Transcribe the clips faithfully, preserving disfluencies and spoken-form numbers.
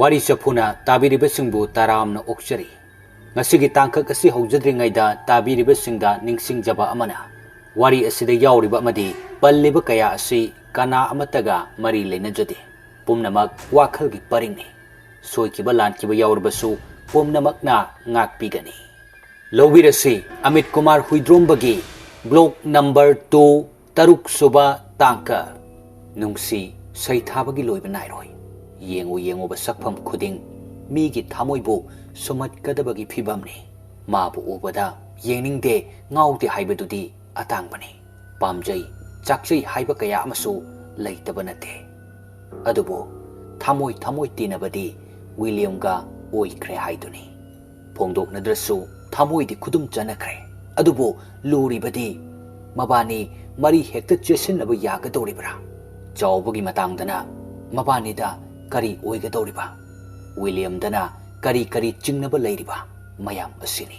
ꯋꯥꯔꯤ ꯆꯐꯨꯅ ꯇꯥꯕꯤꯔꯤꯕꯁꯤꯡꯕꯨ ꯇꯔꯥꯝꯅ ꯑꯣꯛꯆꯔꯤ꯫ ꯉꯁꯤꯒꯤ ꯇꯥꯡꯀꯛ ꯑꯁꯤ ꯍꯧꯖꯗ꯭ꯔꯤꯉꯩꯗ ꯇꯥꯕꯤꯔꯤꯕꯁꯤꯡꯗ ꯅꯤꯡꯁꯤꯡꯖꯕ ꯑꯃꯅ, ꯋꯥꯔꯤ ꯑꯁꯤꯗ ꯌꯥꯎꯔꯤꯕ ꯑꯃꯗꯤ ꯄꯜꯂꯤꯕ ꯀꯌꯥ ꯑꯁꯤ ꯀꯅꯥ ꯑꯃꯠꯇꯒ ꯃꯔꯤ ꯂꯩꯅꯖꯗꯦ꯫ ꯄꯨꯝꯅꯃꯛ ꯋꯥꯈꯜꯒꯤ ꯄꯔꯤꯡꯅꯤ꯫ ꯁꯣꯏꯈꯤꯕ ꯂꯥꯟꯈꯤꯕ ꯌꯥꯎꯔꯕꯁꯨ ꯄꯨꯝꯅꯃꯛꯅ ꯉꯥꯛꯄꯤꯒꯅꯤ꯫ ꯂꯧꯕꯤꯔꯁꯤ Amit Kumar ꯍꯨꯏꯗ꯭ꯔꯣꯝꯕꯒꯤ block number two, ꯇꯔꯨꯛ ꯁꯨꯕ ꯇꯥꯡꯀꯛ꯫ ꯅꯨꯡꯁꯤ ꯁꯩꯊꯥꯕꯒꯤ ꯂꯣꯏꯕ ꯅꯥꯏꯔꯣꯏ꯫ ꯌꯦꯡꯉꯨ ꯌꯦꯡꯉꯨꯕ ꯁꯛꯐꯝ ꯈꯨꯗꯤꯡ ꯃꯤꯒꯤ ꯊꯃꯣꯏꯕꯨ ꯁꯨꯝꯍꯠꯀꯗꯕꯒꯤ ꯐꯤꯕꯝꯅꯤ꯫ ꯃꯥꯕꯨ ꯎꯕꯗ ꯌꯦꯡꯅꯤꯡꯗꯦ, ꯉꯥꯎꯗꯦ ꯍꯥꯏꯕꯗꯨꯗꯤ ꯑꯇꯥꯡꯕꯅꯤ꯫ ꯄꯥꯝꯖꯩ, ꯆꯥꯛꯆꯩ ꯍꯥꯏꯕ ꯀꯌꯥ ꯑꯃꯁꯨ ꯂꯩꯇꯕ ꯅꯠꯇꯦ꯫ ꯑꯗꯨꯕꯨ ꯊꯃꯣꯏ ꯊꯃꯣꯏ ꯇꯤꯟꯅꯕꯗꯤ ꯋꯤꯂꯤꯌꯝꯒ ꯑꯣꯏꯈ꯭ꯔꯦ ꯍꯥꯏꯗꯨꯅꯤ꯫ ꯐꯣꯡꯗꯣꯛꯅꯗ꯭ꯔꯁꯨ ꯊꯃꯣꯏꯗꯤ ꯈꯨꯗꯨꯝ ꯆꯟꯅꯈ꯭ꯔꯦ꯫ ꯑꯗꯨꯕꯨ ꯂꯨꯔꯤꯕꯗꯤ ꯃꯕꯥꯅꯤ ꯃꯔꯤ ꯍꯦꯛꯇ ꯆꯦꯠꯁꯤꯟꯅꯕ ꯌꯥꯒꯗꯧꯔꯤꯕ꯭ꯔꯥ? ꯆꯥꯎꯕꯒꯤ ꯃꯇꯥꯡꯗꯅ ꯃꯕꯥꯅꯤꯗ ꯀꯔꯤ ꯑꯣꯏꯒꯗꯧꯔꯤꯕ? ꯋꯤꯂꯤꯌꯝꯗꯅ ꯀꯔꯤ ꯀꯔꯤ ꯆꯤꯡꯅꯕ ꯂꯩꯔꯤꯕ? ꯃꯌꯥꯝ ꯑꯁꯤꯅꯤ꯫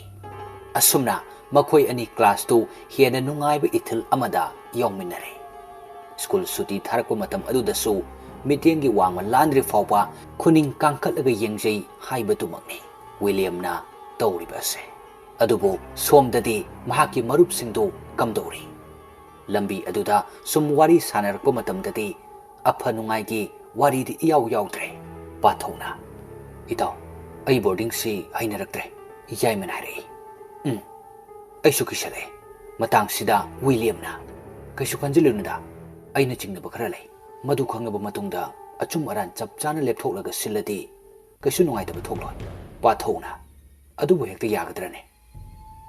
ꯑꯁꯨꯝꯅ ꯃꯈꯣꯏ ꯑꯅꯤ class ꯇꯨ ꯍꯦꯟꯅ ꯅꯨꯡꯉꯥꯏꯕ ꯏꯊꯤꯜ ꯑꯃꯗ ꯌꯥꯎꯃꯤꯟꯅꯔꯦ꯫ ꯁ꯭ꯀꯨꯜ ꯁꯨꯇꯤ ꯊꯥꯔꯛꯄ ꯃꯇꯝ ꯑꯗꯨꯗꯁꯨ ꯃꯤꯠꯌꯦꯡꯒꯤ ꯋꯥꯡꯃ ꯂꯥꯟꯗ꯭ꯔꯤ ꯐꯥꯎꯕ ꯈꯨꯅꯤꯡ ꯀꯥꯡꯈꯠꯂꯒ ꯌꯦꯡꯖꯩ ꯍꯥꯏꯕꯗꯨꯃꯛꯅꯤ ꯋꯤꯂꯤꯌꯝꯅ ꯇꯧꯔꯤꯕ ꯑꯁꯦ꯫ ꯑꯗꯨꯕꯨ ꯁꯣꯝꯗꯗꯤ ꯃꯍꯥꯛꯀꯤ ꯃꯔꯨꯞꯁꯤꯡꯗꯨ ꯀꯝꯗꯧꯔꯤ? ꯂꯝꯕꯤ ꯑꯗꯨꯗ ꯁꯨꯝ ꯋꯥꯔꯤ ꯁꯥꯟꯅꯔꯛꯄ ꯃꯇꯝꯗꯗꯤ ꯑꯐ ꯅꯨꯡꯉꯥꯏꯒꯤ ꯋꯥꯔꯤꯗꯤ ꯏꯌꯥꯎ ꯌꯥꯎꯗ꯭ꯔꯦ꯫ ꯄꯥꯊꯧꯅ, "ꯏꯇꯥꯎ, ꯑꯩ ꯕꯣꯔꯗꯤꯡꯁꯤ ꯍꯩꯅꯔꯛꯇ꯭ꯔꯦ," ꯌꯥꯏꯃꯅ ꯍꯥꯏꯔꯛꯏ꯫ "ꯎꯝ, ꯑꯩꯁꯨ ꯀꯤꯁꯜꯂꯛꯑꯦ ꯃꯇꯥꯡꯁꯤꯗ ꯋꯤꯂꯤꯌꯝꯅ꯫ ꯀꯩꯁꯨ ꯈꯟꯖꯤꯜꯂꯨꯅꯨꯗ, ꯑꯩꯅ ꯆꯤꯡꯅꯕ ꯈꯔ ꯂꯩ꯫ ꯃꯗꯨ ꯈꯪꯂꯕ ꯃꯇꯨꯡꯗ ꯑꯆꯨꯝ ꯑꯔꯥꯟ ꯆꯞ ꯆꯥꯅ ꯂꯦꯞꯊꯣꯛꯂꯒ ꯁꯤꯜꯂꯗꯤ ꯀꯩꯁꯨ ꯅꯨꯡꯉꯥꯏꯇꯕ ꯊꯣꯛꯂꯣꯏ꯫" ꯄꯥꯊꯧꯅ, "ꯑꯗꯨꯕꯨ ꯍꯦꯛꯇ ꯌꯥꯒꯗ꯭ꯔꯅꯦ?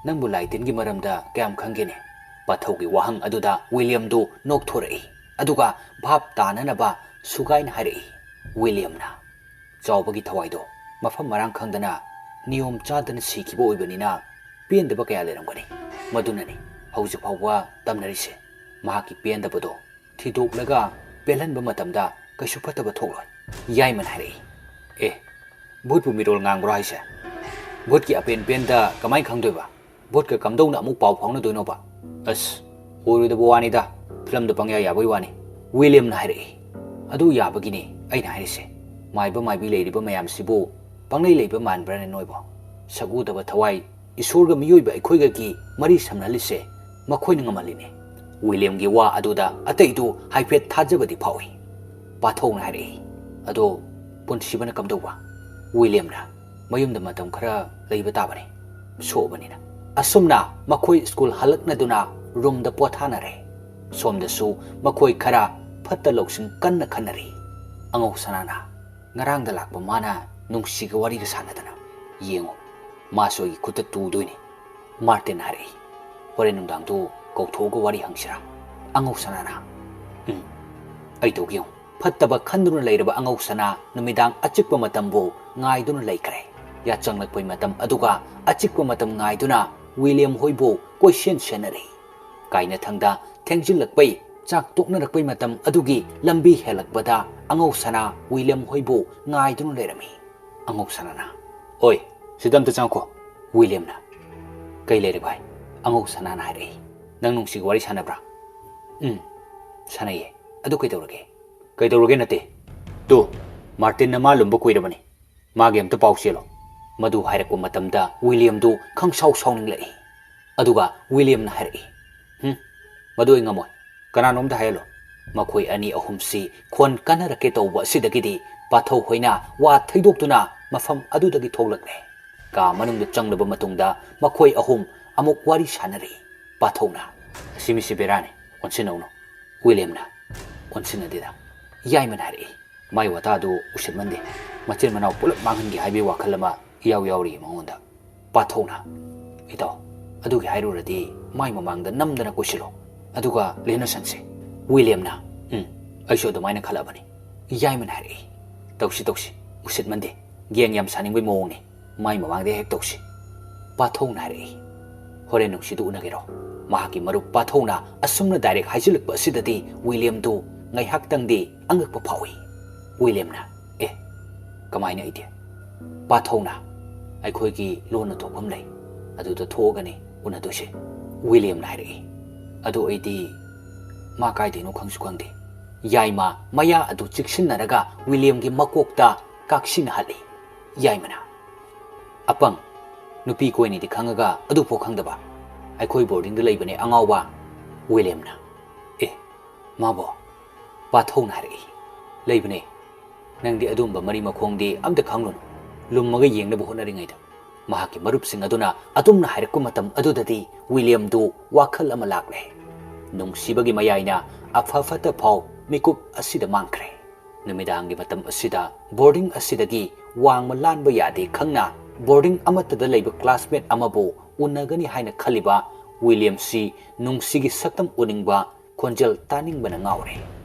ꯅꯪꯕꯨ ꯂꯥꯏ ꯇꯤꯟꯒꯤ ꯃꯔꯝꯗ ꯀꯌꯥꯝ ꯈꯪꯒꯦꯅꯦ?" ꯄꯥꯊꯧꯒꯤ ꯋꯥꯍꯪ ꯑꯗꯨꯗ ꯋꯤꯂꯤꯌꯝꯗꯨ ꯅꯣꯛꯊꯣꯔꯛꯏ꯫ ꯑꯗꯨꯒ ꯚꯥꯞ ꯇꯥꯅꯅꯕ ꯁꯨꯒꯥꯏꯅ ꯍꯥꯏꯔꯛꯏ꯫ ꯋꯤꯂꯤꯌꯝꯅ, "ꯆꯥꯎꯕꯒꯤ ꯊꯋꯥꯏꯗꯣ ꯃꯐꯝ ꯃꯔꯥꯡ ꯈꯪꯗꯅ ꯅꯤꯌꯣꯝ ꯆꯥꯗꯅ ꯁꯤꯈꯤꯕ ꯑꯣꯏꯕꯅꯤꯅ ꯄꯦꯟꯗꯕ ꯀꯌꯥ ꯂꯩꯔꯝꯒꯅꯤ꯫ ꯃꯗꯨꯅꯅꯤ ꯍꯧꯖꯤꯛ ꯐꯥꯎꯕ ꯇꯝꯅꯔꯤꯁꯦ꯫ ꯃꯍꯥꯛꯀꯤ ꯄꯦꯟꯗꯕꯗꯣ ꯊꯤꯗꯣꯛꯂꯒ ꯄꯦꯜꯍꯟꯕ ꯃꯇꯝꯗ ꯀꯩꯁꯨ ꯐꯠꯇꯕ ꯊꯣꯛꯂꯣꯏ꯫" ꯌꯥꯏꯃꯅ ꯍꯥꯏꯔꯛꯏ꯫ "ꯑꯦ, ꯚꯨꯠꯄꯨ ꯃꯤꯔꯣꯜ ꯉꯥꯡꯕ꯭ꯔꯣ ꯍꯥꯏꯁꯦ? ꯚꯨꯠꯀꯤ ꯑꯄꯦꯟ ꯄꯦꯟꯗ ꯀꯃꯥꯏꯅ ꯈꯪꯗꯣꯏꯕ? ꯚꯨꯠꯀ ꯀꯝꯗꯧꯅ ꯑꯃꯨꯛ ꯄꯥꯎ ꯐꯥꯎꯅꯗꯣꯏꯅꯣꯕ?" "ꯑꯁ, ꯑꯣꯏꯔꯣꯏꯗꯕ ꯋꯥꯅꯤꯗ, ꯐꯤꯂꯝꯗ ꯄꯪꯌꯥ ꯌꯥꯕꯩ ꯋꯥꯅꯤ꯫" ꯋꯤꯂꯤꯌꯝꯅ ꯍꯥꯏꯔꯛꯏ꯫ "ꯑꯗꯨ ꯌꯥꯕꯒꯤꯅꯤ ꯑꯩꯅ ꯍꯥꯏꯔꯤꯁꯦ꯫ ꯃꯥꯏꯕ ꯃꯥꯏꯕꯤ ꯂꯩꯔꯤꯕ ꯃꯌꯥꯝꯁꯤꯕꯨ ꯄꯪꯂꯩ ꯂꯩꯕ ꯃꯥꯟꯕ꯭ꯔꯥꯅꯦ ꯅꯣꯏꯕꯣ? ꯁꯛ ꯎꯗꯕ ꯊꯋꯥꯏ, ꯏꯁꯣꯔꯒ ꯃꯤꯑꯣꯏꯕ ꯑꯩꯈꯣꯏꯒꯒꯤ ꯃꯔꯤ ꯁꯝꯅꯍꯜꯂꯤꯁꯦ ꯃꯈꯣꯏꯅ ꯉꯝꯍꯜꯂꯤꯅꯦ꯫ ꯋꯤꯂꯤꯌꯝꯒꯤ ꯋꯥ ꯑꯗꯨꯗ ꯑꯇꯩꯗꯨ ꯍꯥꯏꯐꯦꯠ ꯊꯥꯖꯕꯗꯤ ꯐꯥꯎꯏ꯫ ꯄꯥꯊꯧꯅ ꯍꯥꯏꯔꯛꯏ, "ꯑꯗꯣ ꯄꯨꯟꯁꯤꯕꯅ ꯀꯝꯗꯧꯕ?" ꯋꯤꯂꯤꯌꯝꯅ, "ꯃꯌꯨꯝꯗ ꯃꯇꯝ ꯈꯔ ꯂꯩꯕ ꯇꯥꯕꯅꯤ, ꯁꯣꯛꯑꯕꯅꯤꯅ"꯫ ꯑꯁꯨꯝꯅ ꯃꯈꯣꯏ ꯁ꯭ꯀꯨꯜ ꯍꯜꯂꯛꯅꯗꯨꯅ ꯔꯨꯝꯗ ꯄꯣꯊꯥꯅꯔꯦ꯫ ꯁꯣꯝꯗꯁꯨ ꯃꯈꯣꯏ ꯈꯔ ꯐꯠꯇ ꯂꯧꯁꯤꯡ ꯀꯟꯅ ꯈꯟꯅꯔꯤ꯫ ꯑꯉꯧ ꯁꯅꯥꯅ ꯉꯔꯥꯡꯗ ꯂꯥꯛꯄ ꯃꯥꯅ ꯅꯨꯡꯁꯤꯒ ꯋꯥꯔꯤꯒ ꯁꯥꯟꯅꯗꯅ, "ꯌꯦꯡꯉꯣ, ꯃꯥꯁꯨ ꯑꯩꯒꯤ ꯈꯨꯠꯇ ꯇꯨꯗꯣꯏꯅꯤ"꯫ ꯃꯥꯔꯇꯤꯟ ꯍꯥꯏꯔꯛꯏ, "ꯍꯣꯔꯦꯟ ꯅꯨꯡꯗꯥꯡꯗꯨ ꯀꯧꯊꯣꯛꯑꯒ ꯋꯥꯔꯤ ꯍꯪꯁꯤꯔꯥ?" ꯑꯉꯧ ꯁꯅꯥꯅ, "ꯎꯝ, ꯑꯩ ꯇꯧꯒꯦ ꯌꯦꯡꯉꯨ"꯫ ꯐꯠꯇꯕ ꯈꯟꯗꯨꯅ ꯂꯩꯔꯕ ꯑꯉꯧ ꯁꯅꯥ ꯅꯨꯃꯤꯗꯥꯡ ꯑꯆꯤꯛꯄ ꯃꯇꯝꯕꯨ ꯉꯥꯏꯗꯨꯅ ꯂꯩꯈ꯭ꯔꯦ꯫ ꯌꯥꯆꯪꯂꯛꯄꯩ ꯃꯇꯝ ꯑꯗꯨꯒ ꯑꯆꯤꯛꯄ ꯃꯇꯝ ꯉꯥꯏꯗꯨꯅ ꯋꯤꯂꯤꯌꯝ ꯍꯣꯏꯕꯨ ꯀꯣꯏꯁꯦꯟ ꯁꯦꯟꯅꯔꯤ꯫ ꯀꯥꯏꯅꯊꯪꯗ ꯊꯦꯡꯖꯤꯜꯂꯛꯄꯩ, ꯆꯥꯛ ꯇꯣꯛꯅꯔꯛꯄꯩ ꯃꯇꯝ ꯑꯗꯨꯒꯤ ꯂꯝꯕꯤ ꯍꯦꯜꯂꯛꯄꯗ ꯑꯉꯧ ꯁꯅꯥ ꯋꯤꯂꯤꯌꯝ ꯍꯣꯏꯕꯨ ꯉꯥꯏꯗꯨꯅ ꯂꯩꯔꯝꯃꯤ꯫ ꯑꯉꯧ ꯁꯅꯥꯅ, "ꯑꯣꯏ, ꯁꯤꯗ ꯑꯝꯇ ꯆꯪꯉꯛꯈꯣ"꯫ ꯋꯤꯂꯤꯌꯝꯅ, "ꯀꯩ ꯂꯩꯔꯦ ꯚꯥꯏ?" ꯑꯉꯧ ꯁꯅꯥꯅ ꯍꯥꯏꯔꯛꯏ, "ꯅꯪ ꯅꯨꯡꯁꯤꯒ ꯋꯥꯔꯤ ꯁꯥꯟꯅꯕ꯭ꯔꯥ?" "ꯎꯝ, ꯁꯥꯟꯅꯩꯌꯦ꯫ ꯑꯗꯨ ꯀꯩꯗꯧꯔꯒꯦ?" "ꯀꯩꯗꯧꯔꯒꯦ ꯅꯠꯇꯦ꯫ ꯇꯨ, ꯃꯥꯔꯇꯤꯟꯅ ꯃꯥ ꯂꯨꯝꯕ ꯀꯨꯏꯔꯕꯅꯤ꯫ ꯃꯥꯒꯤ ꯑꯝꯇ ꯄꯥꯎ ꯆꯦꯜꯂꯣ"꯫ ꯃꯗꯨ ꯍꯥꯏꯔꯛꯄ ꯃꯇꯝꯗ ꯋꯤꯂꯤꯌꯝꯗꯨ ꯈꯪꯁꯥꯎ ꯁꯥꯎꯅꯤꯡꯂꯛꯏ꯫ ꯑꯗꯨꯒ ꯋꯤꯂꯤꯌꯝꯅ ꯍꯥꯏꯔꯛꯏ, "ꯍꯨꯝ, ꯃꯗꯨ ꯑꯩ ꯉꯝꯃꯣꯏ꯫ ꯀꯅꯥꯅꯣꯝꯗ ꯍꯥꯏꯍꯜꯂꯣ"꯫ ꯃꯈꯣꯏ ꯑꯅꯤ ꯑꯍꯨꯝꯁꯤ ꯈꯣꯟ ꯀꯟꯅꯔꯛꯀꯦ ꯇꯧꯕ ꯑꯁꯤꯗꯒꯤꯗꯤ ꯄꯥꯊꯧ ꯍꯣꯏꯅ ꯋꯥ ꯊꯩꯗꯣꯛꯇꯨꯅ ꯃꯐꯝ ꯑꯗꯨꯗꯒꯤ ꯊꯣꯛꯂꯛꯂꯦ꯫ ꯀꯥ ꯃꯅꯨꯡꯗ ꯆꯪꯂꯕ ꯃꯇꯨꯡꯗ ꯃꯈꯣꯏ ꯑꯍꯨꯝ ꯑꯃꯨꯛ ꯋꯥꯔꯤ ꯁꯥꯟꯅꯔꯤ꯫ ꯄꯥꯊꯧꯅ, "ꯑꯁꯤ ꯃꯤꯁꯤ ꯕꯦꯔꯥꯅꯤ, ꯑꯣꯟꯁꯤꯟꯅꯧꯅꯨ"꯫ ꯋꯤꯂꯤꯌꯝꯅ, "ꯑꯣꯟꯁꯤꯟꯅꯗꯦꯗ"꯫ ꯌꯥꯏꯃꯅ ꯍꯥꯏꯔꯛꯏ, "ꯃꯥꯏ ꯋꯥꯇꯥꯗꯨ ꯎꯁꯤꯠꯃꯟꯗꯦ꯫ ꯃꯆꯤꯟ ꯃꯅꯥꯎ ꯄꯨꯂꯞ ꯃꯥꯡꯍꯟꯒꯦ ꯍꯥꯏꯕꯒꯤ ꯋꯥꯈꯜ ꯑꯃ ꯏꯌꯥꯎ ꯌꯥꯎꯔꯤ ꯃꯉꯣꯟꯗ"꯫ ꯄꯥꯊꯧꯅ, "ꯏꯇꯥꯎ, ꯑꯗꯨꯒꯤ ꯍꯥꯏꯔꯨꯔꯗꯤ ꯃꯥꯏ ꯃꯃꯥꯡꯗ ꯅꯝꯗꯅ ꯀꯣꯏꯁꯤꯜꯂꯣ, ꯑꯗꯨꯒ ꯂꯦꯟꯅꯁꯟꯁꯤ"꯫ ꯋꯤꯂꯤꯌꯝꯅ, "ꯎꯝ, ꯑꯩꯁꯨ ꯑꯗꯨꯃꯥꯏꯅ ꯈꯜꯂꯕꯅꯤ"꯫ ꯌꯥꯏꯃꯅ ꯍꯥꯏꯔꯛꯏ, "ꯇꯧꯁꯤ, ꯇꯧꯁꯤ, ꯎꯁꯤꯠꯃꯟꯗꯦ꯫ ꯒꯦꯡ ꯌꯥꯝ ꯁꯥꯅꯤꯡꯕꯩ ꯃꯑꯣꯡꯅꯤ꯫ ꯃꯥꯏ ꯃꯃꯥꯡꯗ ꯍꯦꯛ ꯇꯧꯁꯤ"꯫ ꯄꯥꯊꯧꯅ ꯍꯥꯏꯔꯛꯏ, "ꯍꯣꯔꯦꯟ ꯅꯨꯡꯁꯤꯗꯨ ꯎꯅꯒꯦꯔꯣ?" ꯃꯍꯥꯛꯀꯤ ꯃꯔꯨꯞ ꯄꯥꯊꯧꯅ ꯑꯁꯨꯝꯅ ꯗꯥꯏꯔꯦꯛ ꯍꯥꯏꯖꯤꯜꯂꯛꯄ ꯑꯁꯤꯗꯗꯤ ꯋꯤꯂꯤꯌꯝꯗꯨ ꯉꯥꯏꯍꯥꯛꯇꯪꯗꯤ ꯑꯉꯛꯄ ꯐꯥꯎꯏ꯫ ꯋꯤꯂꯤꯌꯝꯅ, "ꯑꯦ, ꯀꯃꯥꯏꯅ ꯑꯩꯗꯤ?" ꯄꯥꯊꯧꯅ, "ꯑꯩꯈꯣꯏꯒꯤ ꯂꯣꯟꯅ ꯊꯣꯛꯐꯝ ꯂꯩ, ꯑꯗꯨꯗ ꯊꯣꯛꯑꯒꯅꯤ ꯎꯅꯗꯣꯏꯁꯦ"꯫ ꯋꯤꯂꯤꯌꯝꯅ ꯍꯥꯏꯔꯛꯏ, "ꯑꯗꯨ ꯑꯩꯗꯤ ꯃꯥ ꯀꯥꯏꯗꯩꯅꯣ ꯈꯪꯁꯨ ꯈꯪꯗꯦ"꯫ ꯌꯥꯏꯃ ꯃꯌꯥ ꯑꯗꯨ ꯆꯤꯛꯁꯤꯟꯅꯔꯒ ꯋꯤꯂꯤꯌꯝꯒꯤ ꯃꯀꯣꯛꯇ ꯀꯥꯛꯁꯤꯟꯅꯍꯜꯂꯤ꯫ ꯌꯥꯏꯃꯅ, "ꯑꯄꯪ, ꯅꯨꯄꯤ ꯀꯣꯏꯅꯤꯗꯤ ꯈꯪꯉꯒ ꯑꯗꯨꯐꯥꯎ ꯈꯪꯗꯕ, ꯑꯩꯈꯣꯏ ꯕꯣꯔꯗꯤꯡꯗ ꯂꯩꯕꯅꯦ ꯑꯉꯥꯎꯕ"꯫ ꯋꯤꯂꯤꯌꯝꯅ, "ꯑꯦ, ꯃꯥꯕꯣ?" ꯄꯥꯊꯧꯅ ꯍꯥꯏꯔꯛꯏ꯫ "ꯂꯩꯕꯅꯦ, ꯅꯪꯗꯤ ꯑꯗꯨꯝꯕ ꯃꯔꯤ ꯃꯈꯣꯡꯗꯤ ꯑꯝꯇ ꯈꯪꯂꯨꯅꯨ"꯫ ꯂꯨꯝꯃꯒ ꯌꯦꯡꯅꯕ ꯍꯣꯠꯅꯔꯤꯉꯩꯗ ꯃꯍꯥꯛꯀꯤ ꯃꯔꯨꯞꯁꯤꯡ ꯑꯗꯨꯅ ꯑꯗꯨꯝꯅ ꯍꯥꯏꯔꯛꯄ ꯃꯇꯝ ꯑꯗꯨꯗꯗꯤ ꯋꯤꯂꯤꯌꯝꯗꯨ ꯋꯥꯈꯜ ꯑꯃ ꯂꯥꯛꯂꯦ꯫ ꯅꯨꯡꯁꯤꯕꯒꯤ ꯃꯌꯥꯏꯅ ꯑꯐ ꯐꯠꯇ ꯐꯥꯎ ꯃꯤꯀꯨꯞ ꯑꯁꯤꯗ ꯃꯥꯡꯈ꯭ꯔꯦ꯫ ꯅꯨꯃꯤꯗꯥꯡꯒꯤ ꯃꯇꯝ ꯑꯁꯤꯗ ꯕꯣꯔꯗꯤꯡ ꯑꯁꯤꯗꯒꯤ ꯋꯥꯡꯃ ꯂꯥꯟꯕ ꯌꯥꯗꯦ ꯈꯪꯅ ꯕꯣꯔꯗꯤꯡ ꯑꯃꯠꯇꯗ ꯂꯩꯕ ꯀ꯭ꯂꯥꯁꯃꯦꯠ ꯑꯃꯕꯨ ꯎꯅꯒꯅꯤ ꯍꯥꯏꯅ ꯈꯜꯂꯤꯕ ꯋꯤꯂꯤꯌꯝꯁꯤ ꯅꯨꯡꯁꯤꯒꯤ ꯁꯛꯇꯝ ꯎꯅꯤꯡꯕ, ꯈꯣꯟꯖꯦꯜ ꯇꯥꯅꯤꯡꯕꯅ ꯉꯥꯎꯔꯦ꯫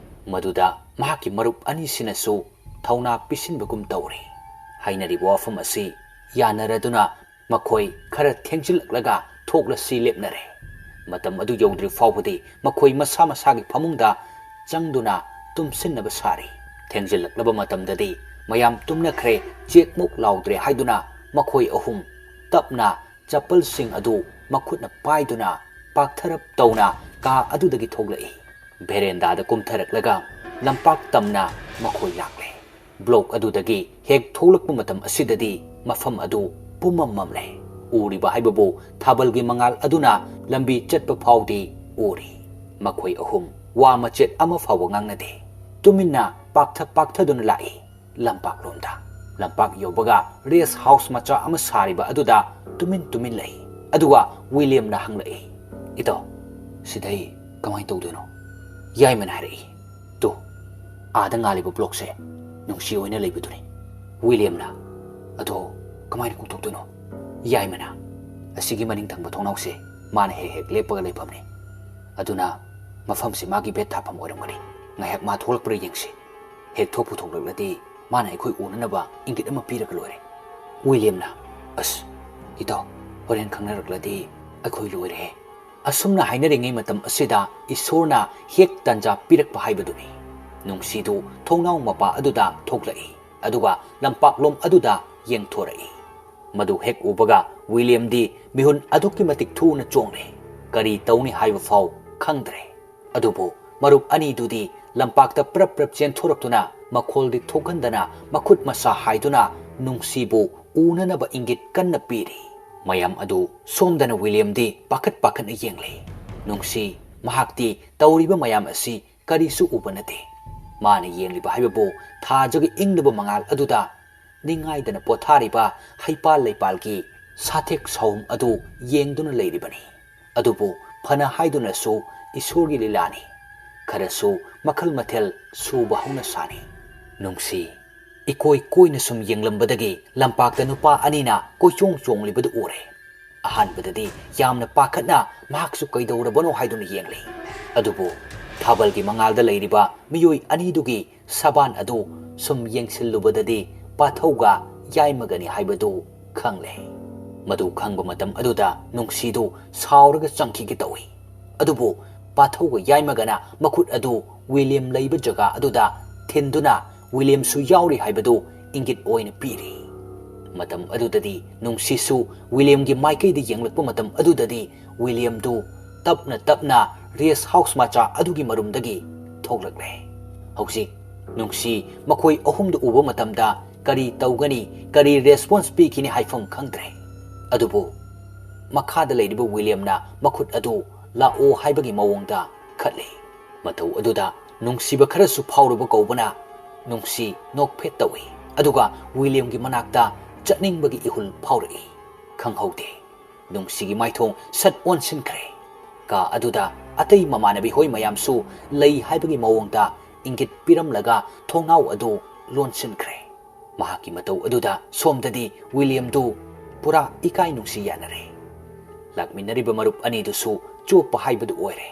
ꯃꯗꯨꯗ ꯃꯍꯥꯛꯀꯤ ꯃꯔꯨꯞ ꯑꯅꯤꯁꯤꯅꯁꯨ ꯊꯧꯅꯥ ꯄꯤꯁꯤꯟꯕꯒꯨꯝ ꯇꯧꯔꯦ꯫ ꯍꯥꯏꯅꯔꯤꯕ ꯋꯥꯐꯝ ꯑꯁꯤ ꯌꯥꯅꯔꯗꯨꯅ ꯃꯈꯣꯏ ꯈꯔ ꯊꯦꯡꯖꯤꯜꯂꯛꯂꯒ ꯊꯣꯛꯂꯁꯤ ꯂꯦꯞꯅꯔꯦ꯫ ꯃꯇꯝ ꯑꯗꯨ ꯌꯧꯗ꯭ꯔꯤ ꯐꯥꯎꯕꯗꯤ ꯃꯈꯣꯏ ꯃꯁꯥ ꯃꯁꯥꯒꯤ ꯐꯃꯨꯡꯗ ꯆꯪꯗꯨꯅ ꯇꯨꯝꯁꯤꯟꯅꯕ ꯁꯥꯔꯤ꯫ ꯊꯦꯡꯖꯤꯜꯂꯛꯂꯕ ꯃꯇꯝꯗꯗꯤ ꯃꯌꯥꯝ ꯇꯨꯝꯅꯈ꯭ꯔꯦ, ꯆꯦꯛꯃꯨꯛ ꯂꯥꯎꯗ꯭ꯔꯦ ꯍꯥꯏꯗꯨꯅ ꯃꯈꯣꯏ ꯑꯍꯨꯝ ꯇꯞꯅ ꯆꯄꯜꯁꯤꯡ ꯑꯗꯨ ꯃꯈꯨꯠꯅ ꯄꯥꯏꯗꯨꯅ ꯄꯥꯛꯊꯔꯞ ꯇꯧꯅ ꯀꯥ ꯑꯗꯨꯗꯒꯤ ꯊꯣꯛꯂꯛꯏ꯫ ꯚꯦꯔꯦꯟꯗꯥꯗ ꯀꯨꯝꯊꯔꯛꯂꯒ ꯂꯝꯄꯥꯛ ꯇꯝꯅ ꯃꯈꯣꯏ ꯂꯥꯛꯂꯦ꯫ ꯕ꯭ꯂꯣꯛ ꯑꯗꯨꯗꯒꯤ ꯍꯦꯛ ꯊꯣꯛꯂꯛꯄ ꯃꯇꯝ ꯑꯁꯤꯗꯗꯤ ꯃꯐꯝ ꯑꯗꯨ ꯄꯨꯝꯃꯝ ꯃꯝꯂꯦ꯫ ꯎꯔꯤꯕ ꯍꯥꯏꯕꯕꯨ ꯊꯥꯕꯜꯒꯤ ꯃꯉꯥꯜ ꯑꯗꯨꯅ ꯂꯝꯕꯤ ꯆꯠꯄ ꯐꯥꯎꯗꯤ ꯎꯔꯤ꯫ ꯃꯈꯣꯏ ꯑꯍꯨꯝ ꯋꯥ ꯃꯆꯦꯠ ꯑꯃ ꯐꯥꯎꯕ ꯉꯥꯡꯅꯗꯦ꯫ ꯇꯨꯃꯤꯟꯅ ꯄꯥꯛꯊ ꯄꯥꯛꯊꯗꯨꯅ ꯂꯥꯛꯏ ꯂꯝꯄꯥꯛꯂꯣꯝꯗ꯫ ꯂꯝꯄꯥꯛ ꯌꯧꯕꯒ ꯔꯦꯁ ꯍꯥꯎꯁ ꯃꯆꯥ ꯑꯃ ꯁꯥꯔꯤꯕ ꯑꯗꯨꯗ ꯇꯨꯃꯤꯟ ꯇꯨꯃꯤꯟ ꯂꯩ꯫ ꯑꯗꯨꯒ ꯋꯤꯂꯤꯌꯝꯅ ꯍꯪꯂꯛꯏ, "ꯏꯇꯥꯎ, ꯁꯤꯗꯩ ꯀꯃꯥꯏꯅ ꯇꯧꯗꯣꯏꯅꯣ?" ꯌꯥꯏꯃꯅ ꯍꯥꯏꯔꯛꯏ, "ꯇꯨ, ꯑꯥꯗ ꯉꯥꯜꯂꯤꯕ ꯕ꯭ꯂꯣꯛꯁꯦ ꯅꯨꯡꯁꯤ ꯍꯣꯏꯅ ꯂꯩꯕꯗꯨꯅꯤ"꯫ ꯋꯤꯂꯤꯌꯝꯅ, "ꯑꯗꯣ ꯀꯃꯥꯏꯅ ꯀꯣꯛꯊꯣꯛꯇꯣꯏꯅꯣ?" ꯌꯥꯏꯃꯅ, "ꯑꯁꯤꯒꯤ ꯃꯅꯤꯡ ꯊꯪꯕ ꯊꯣꯡꯅꯥꯎꯁꯦ ꯃꯥꯅ ꯍꯦꯛ ꯍꯦꯛ ꯂꯦꯞꯄꯒ ꯂꯩꯐꯝꯅꯤ꯫ ꯑꯗꯨꯅ ꯃꯐꯝꯁꯤ ꯃꯥꯒꯤ ꯕꯦꯠ ꯊꯥꯐꯝ ꯑꯣꯏꯔꯝꯒꯅꯤ꯫ ꯉꯥꯏꯍꯥꯛ ꯃꯥ ꯊꯣꯛꯂꯛꯄ꯭ꯔꯥ ꯌꯦꯡꯁꯤ꯫ ꯍꯦꯛ ꯊꯣꯛꯄꯨ ꯊꯣꯛꯂꯛꯂꯗꯤ ꯃꯥꯅ ꯑꯩꯈꯣꯏ ꯎꯅꯅꯕ ꯏꯪꯒꯤꯠ ꯑꯃ ꯄꯤꯔꯒ ꯂꯣꯏꯔꯦ"꯫ ꯋꯤꯂꯤꯌꯝꯅ, "ꯑꯁ, ꯏꯇꯥꯎ, ꯍꯣꯔꯦꯟ ꯈꯪꯅꯔꯛꯂꯗꯤ ꯑꯩꯈꯣꯏ ꯂꯣꯏꯔꯦ"꯫ ꯑꯁꯨꯝꯅ ꯍꯥꯏꯅꯔꯤꯉꯩ ꯃꯇꯝ ꯑꯁꯤꯗ ꯏꯁꯣꯔꯅ ꯍꯦꯛ ꯇꯥꯟꯖꯥ ꯄꯤꯔꯛꯄ ꯍꯥꯏꯕꯗꯨꯅꯤ꯫ ꯅꯨꯡꯁꯤꯗꯨ ꯊꯣꯡꯅꯥꯎ ꯃꯄꯥ ꯑꯗꯨꯗ ꯊꯣꯛꯂꯛꯏ, ꯑꯗꯨꯒ ꯂꯝꯄꯥꯛꯂꯣꯝ ꯑꯗꯨꯗ ꯌꯦꯡꯊꯣꯔꯛꯏ꯫ ꯃꯗꯨ ꯍꯦꯛ ꯎꯕꯒ ꯋꯤꯂꯤꯌꯝꯗꯤ ꯃꯤꯍꯨꯟ ꯑꯗꯨꯛꯀꯤ ꯃꯇꯤꯛ ꯊꯨꯅ ꯆꯣꯡꯂꯦ꯫ ꯀꯔꯤ ꯇꯧꯅꯤ ꯍꯥꯏꯕ ꯐꯥꯎ ꯈꯪꯗ꯭ꯔꯦ꯫ ꯑꯗꯨꯕꯨ ꯃꯔꯨꯞ ꯑꯅꯤꯗꯨꯗꯤ ꯂꯝꯄꯥꯛꯇ ꯄ꯭ꯔꯞ ꯄ꯭ꯔꯞ ꯆꯦꯟꯊꯣꯔꯛꯇꯨꯅ ꯃꯈꯣꯜꯗꯤ ꯊꯣꯛꯍꯟꯗꯅ ꯃꯈꯨꯠ ꯃꯁꯥ ꯍꯥꯏꯗꯨꯅ ꯅꯨꯡꯁꯤꯕꯨ ꯎꯅꯅꯕ ꯏꯪꯒꯤꯠ ꯀꯟꯅ ꯄꯤꯔꯤ꯫ ꯃꯌꯥꯝ ꯑꯗꯨ ꯁꯣꯝꯗꯅ ꯋꯤꯂꯤꯌꯝꯗꯤ ꯄꯥꯈꯠ ꯄꯥꯈꯠꯅ ꯌꯦꯡꯂꯤ꯫ ꯅꯨꯡꯁꯤ, ꯃꯍꯥꯛꯇꯤ ꯇꯧꯔꯤꯕ ꯃꯌꯥꯝ ꯑꯁꯤ ꯀꯔꯤꯁꯨ ꯎꯕ ꯅꯠꯇꯦ꯫ ꯃꯥꯅ ꯌꯦꯡꯂꯤꯕ ꯍꯥꯏꯕꯕꯨ ꯊꯥꯖꯒꯤ ꯏꯪꯂꯕ ꯃꯉꯥꯜ ꯑꯗꯨꯗ ꯅꯤꯡꯉꯥꯏꯗꯅ ꯄꯣꯊꯥꯔꯤꯕ ꯍꯩꯄꯥꯜ ꯂꯩꯄꯥꯜꯒꯤ ꯁꯥꯊꯦꯛ ꯁꯥꯎꯝ ꯑꯗꯨ ꯌꯦꯡꯗꯨꯅ ꯂꯩꯔꯤꯕꯅꯤ꯫ ꯑꯗꯨꯕꯨ ꯐꯅ ꯍꯥꯏꯗꯨꯅꯁꯨ ꯏꯁꯣꯔꯒꯤ ꯂꯤꯂꯥꯅꯤ꯫ ꯈꯔꯁꯨ ꯃꯈꯜ ꯃꯊꯦꯜ ꯁꯨꯕ ꯍꯧꯅ ꯁꯥꯅꯤ꯫ ꯅꯨꯡꯁꯤ, ꯏꯀꯣꯏ ꯀꯣꯏꯅ ꯁꯨꯝ ꯌꯦꯡꯂꯝꯕꯗꯒꯤ ꯂꯝꯄꯥꯛꯇ ꯅꯨꯄꯥ ꯑꯅꯤꯅ ꯀꯣꯏꯆꯣꯡ ꯆꯣꯡꯂꯤꯕꯗꯨ ꯎꯔꯦ꯫ ꯑꯍꯥꯟꯕꯗꯗꯤ ꯌꯥꯝꯅ ꯄꯥꯈꯠꯅ ꯃꯍꯥꯛꯁꯨ ꯀꯩꯗꯧꯔꯕꯅꯣ ꯍꯥꯏꯗꯨꯅ ꯌꯦꯡꯂꯤ꯫ ꯑꯗꯨꯕꯨ ꯊꯥꯕꯜꯒꯤ ꯃꯉꯥꯜꯗ ꯂꯩꯔꯤꯕ ꯃꯤꯑꯣꯏ ꯑꯅꯤꯗꯨꯒꯤ ꯁꯕꯥꯟ ꯑꯗꯨ ꯁꯨꯝ ꯌꯦꯡꯁꯤꯜꯂꯨꯕꯗꯗꯤ ꯄꯥꯊꯧꯒ ꯌꯥꯏꯃꯒꯅꯤ ꯍꯥꯏꯕꯗꯨ ꯈꯪꯂꯦ꯫ ꯃꯗꯨ ꯈꯪꯕ ꯃꯇꯝ ꯑꯗꯨꯗ ꯅꯨꯡꯁꯤꯗꯨ ꯁꯥꯎꯔꯒ ꯆꯪꯈꯤꯒꯦ ꯇꯧꯏ꯫ ꯑꯗꯨꯕꯨ ꯄꯥꯊꯧꯒ ꯌꯥꯏꯃꯒꯅ ꯃꯈꯨꯠ ꯑꯗꯨ ꯋꯤꯂꯤꯌꯝ ꯂꯩꯕ ꯖꯒꯥ ꯑꯗꯨꯗ ꯊꯤꯟꯗꯨꯅ ꯋꯤꯂꯤꯌꯝꯁꯨ ꯌꯥꯎꯔꯤ ꯍꯥꯏꯕꯗꯨ ꯏꯪꯒꯤꯠ ꯑꯣꯏꯅ ꯄꯤꯔꯤ꯫ ꯃꯇꯝ ꯑꯗꯨꯗꯗꯤ ꯅꯨꯡꯁꯤꯁꯨ ꯋꯤꯂꯤꯌꯝꯒꯤ ꯃꯥꯏꯀꯩꯗ ꯌꯦꯡꯂꯛꯄ ꯃꯇꯝ ꯑꯗꯨꯗꯗꯤ ꯋꯤꯂꯤꯌꯝꯗꯨ ꯇꯞꯅ ꯇꯞꯅ ꯔꯦꯁ ꯍꯥꯎꯁ ꯃꯆꯥ ꯑꯗꯨꯒꯤ ꯃꯔꯨꯝꯗꯒꯤ ꯊꯣꯛꯂꯛꯂꯦ꯫ ꯍꯧꯖꯤꯛ ꯅꯨꯡꯁꯤ ꯃꯈꯣꯏ ꯑꯍꯨꯝꯗꯨ ꯎꯕ ꯃꯇꯝꯗ ꯀꯔꯤ ꯇꯧꯒꯅꯤ, ꯀꯔꯤ ꯔꯦꯁꯄꯣꯟꯁ ꯄꯤꯈꯤꯅꯤ ꯍꯥꯏꯐꯝ ꯈꯪꯗ꯭ꯔꯦ꯫ ꯑꯗꯨꯕꯨ ꯃꯈꯥꯗ ꯂꯩꯔꯤꯕ ꯋꯤꯂꯤꯌꯝꯅ ꯃꯈꯨꯠ ꯑꯗꯨ ꯂꯥꯛꯑꯣ ꯍꯥꯏꯕꯒꯤ ꯃꯑꯣꯡꯗ ꯈꯠꯂꯤ꯫ ꯃꯇꯧ ꯑꯗꯨꯗ ꯅꯨꯡꯁꯤꯕ ꯈꯔꯁꯨ ꯐꯥꯎꯔꯨꯕ ꯀꯧꯕꯅ ꯅꯨꯡꯁꯤ ꯅꯣꯛꯐꯦꯠ ꯇꯧꯏ꯫ ꯑꯗꯨꯒ ꯋꯤꯂꯤꯌꯝꯒꯤ ꯃꯅꯥꯛꯇ ꯆꯠꯅꯤꯡꯕꯒꯤ ꯏꯍꯨꯜ ꯐꯥꯎꯔꯛꯏ꯫ ꯈꯪꯍꯧꯗꯦ꯫ ꯅꯨꯡꯁꯤꯒꯤ ꯃꯥꯏꯊꯣꯡ ꯁꯠ ꯑꯣꯟꯁꯤꯟꯈ꯭ꯔꯦ꯫ ꯀꯥ ꯑꯗꯨꯗ ꯑꯇꯩ ꯃꯃꯥꯟꯅꯕꯤ ꯍꯣꯏ ꯃꯌꯥꯝꯁꯨ ꯂꯩ ꯍꯥꯏꯕꯒꯤ ꯃꯑꯣꯡꯗ ꯏꯪꯒꯤꯠ ꯄꯤꯔꯝꯂꯒ ꯊꯣꯡꯅꯥꯎ ꯑꯗꯨ ꯂꯣꯟꯁꯤꯟꯈ꯭ꯔꯦ꯫ ꯃꯍꯥꯛꯀꯤ ꯃꯇꯧ ꯑꯗꯨꯗ ꯁꯣꯝꯗꯗꯤ ꯋꯤꯂꯤꯌꯝꯗꯨ ꯄꯨꯔꯥ ꯏꯀꯥꯏ ꯅꯨꯡꯁꯤ ꯌꯥꯅꯔꯦ꯫ ꯂꯥꯛꯃꯤꯟꯅꯔꯤꯕ ꯃꯔꯨꯞ ꯑꯅꯤꯗꯨꯁꯨ ꯆꯣꯞꯄ ꯍꯥꯏꯕꯗꯨ ꯑꯣꯏꯔꯦ꯫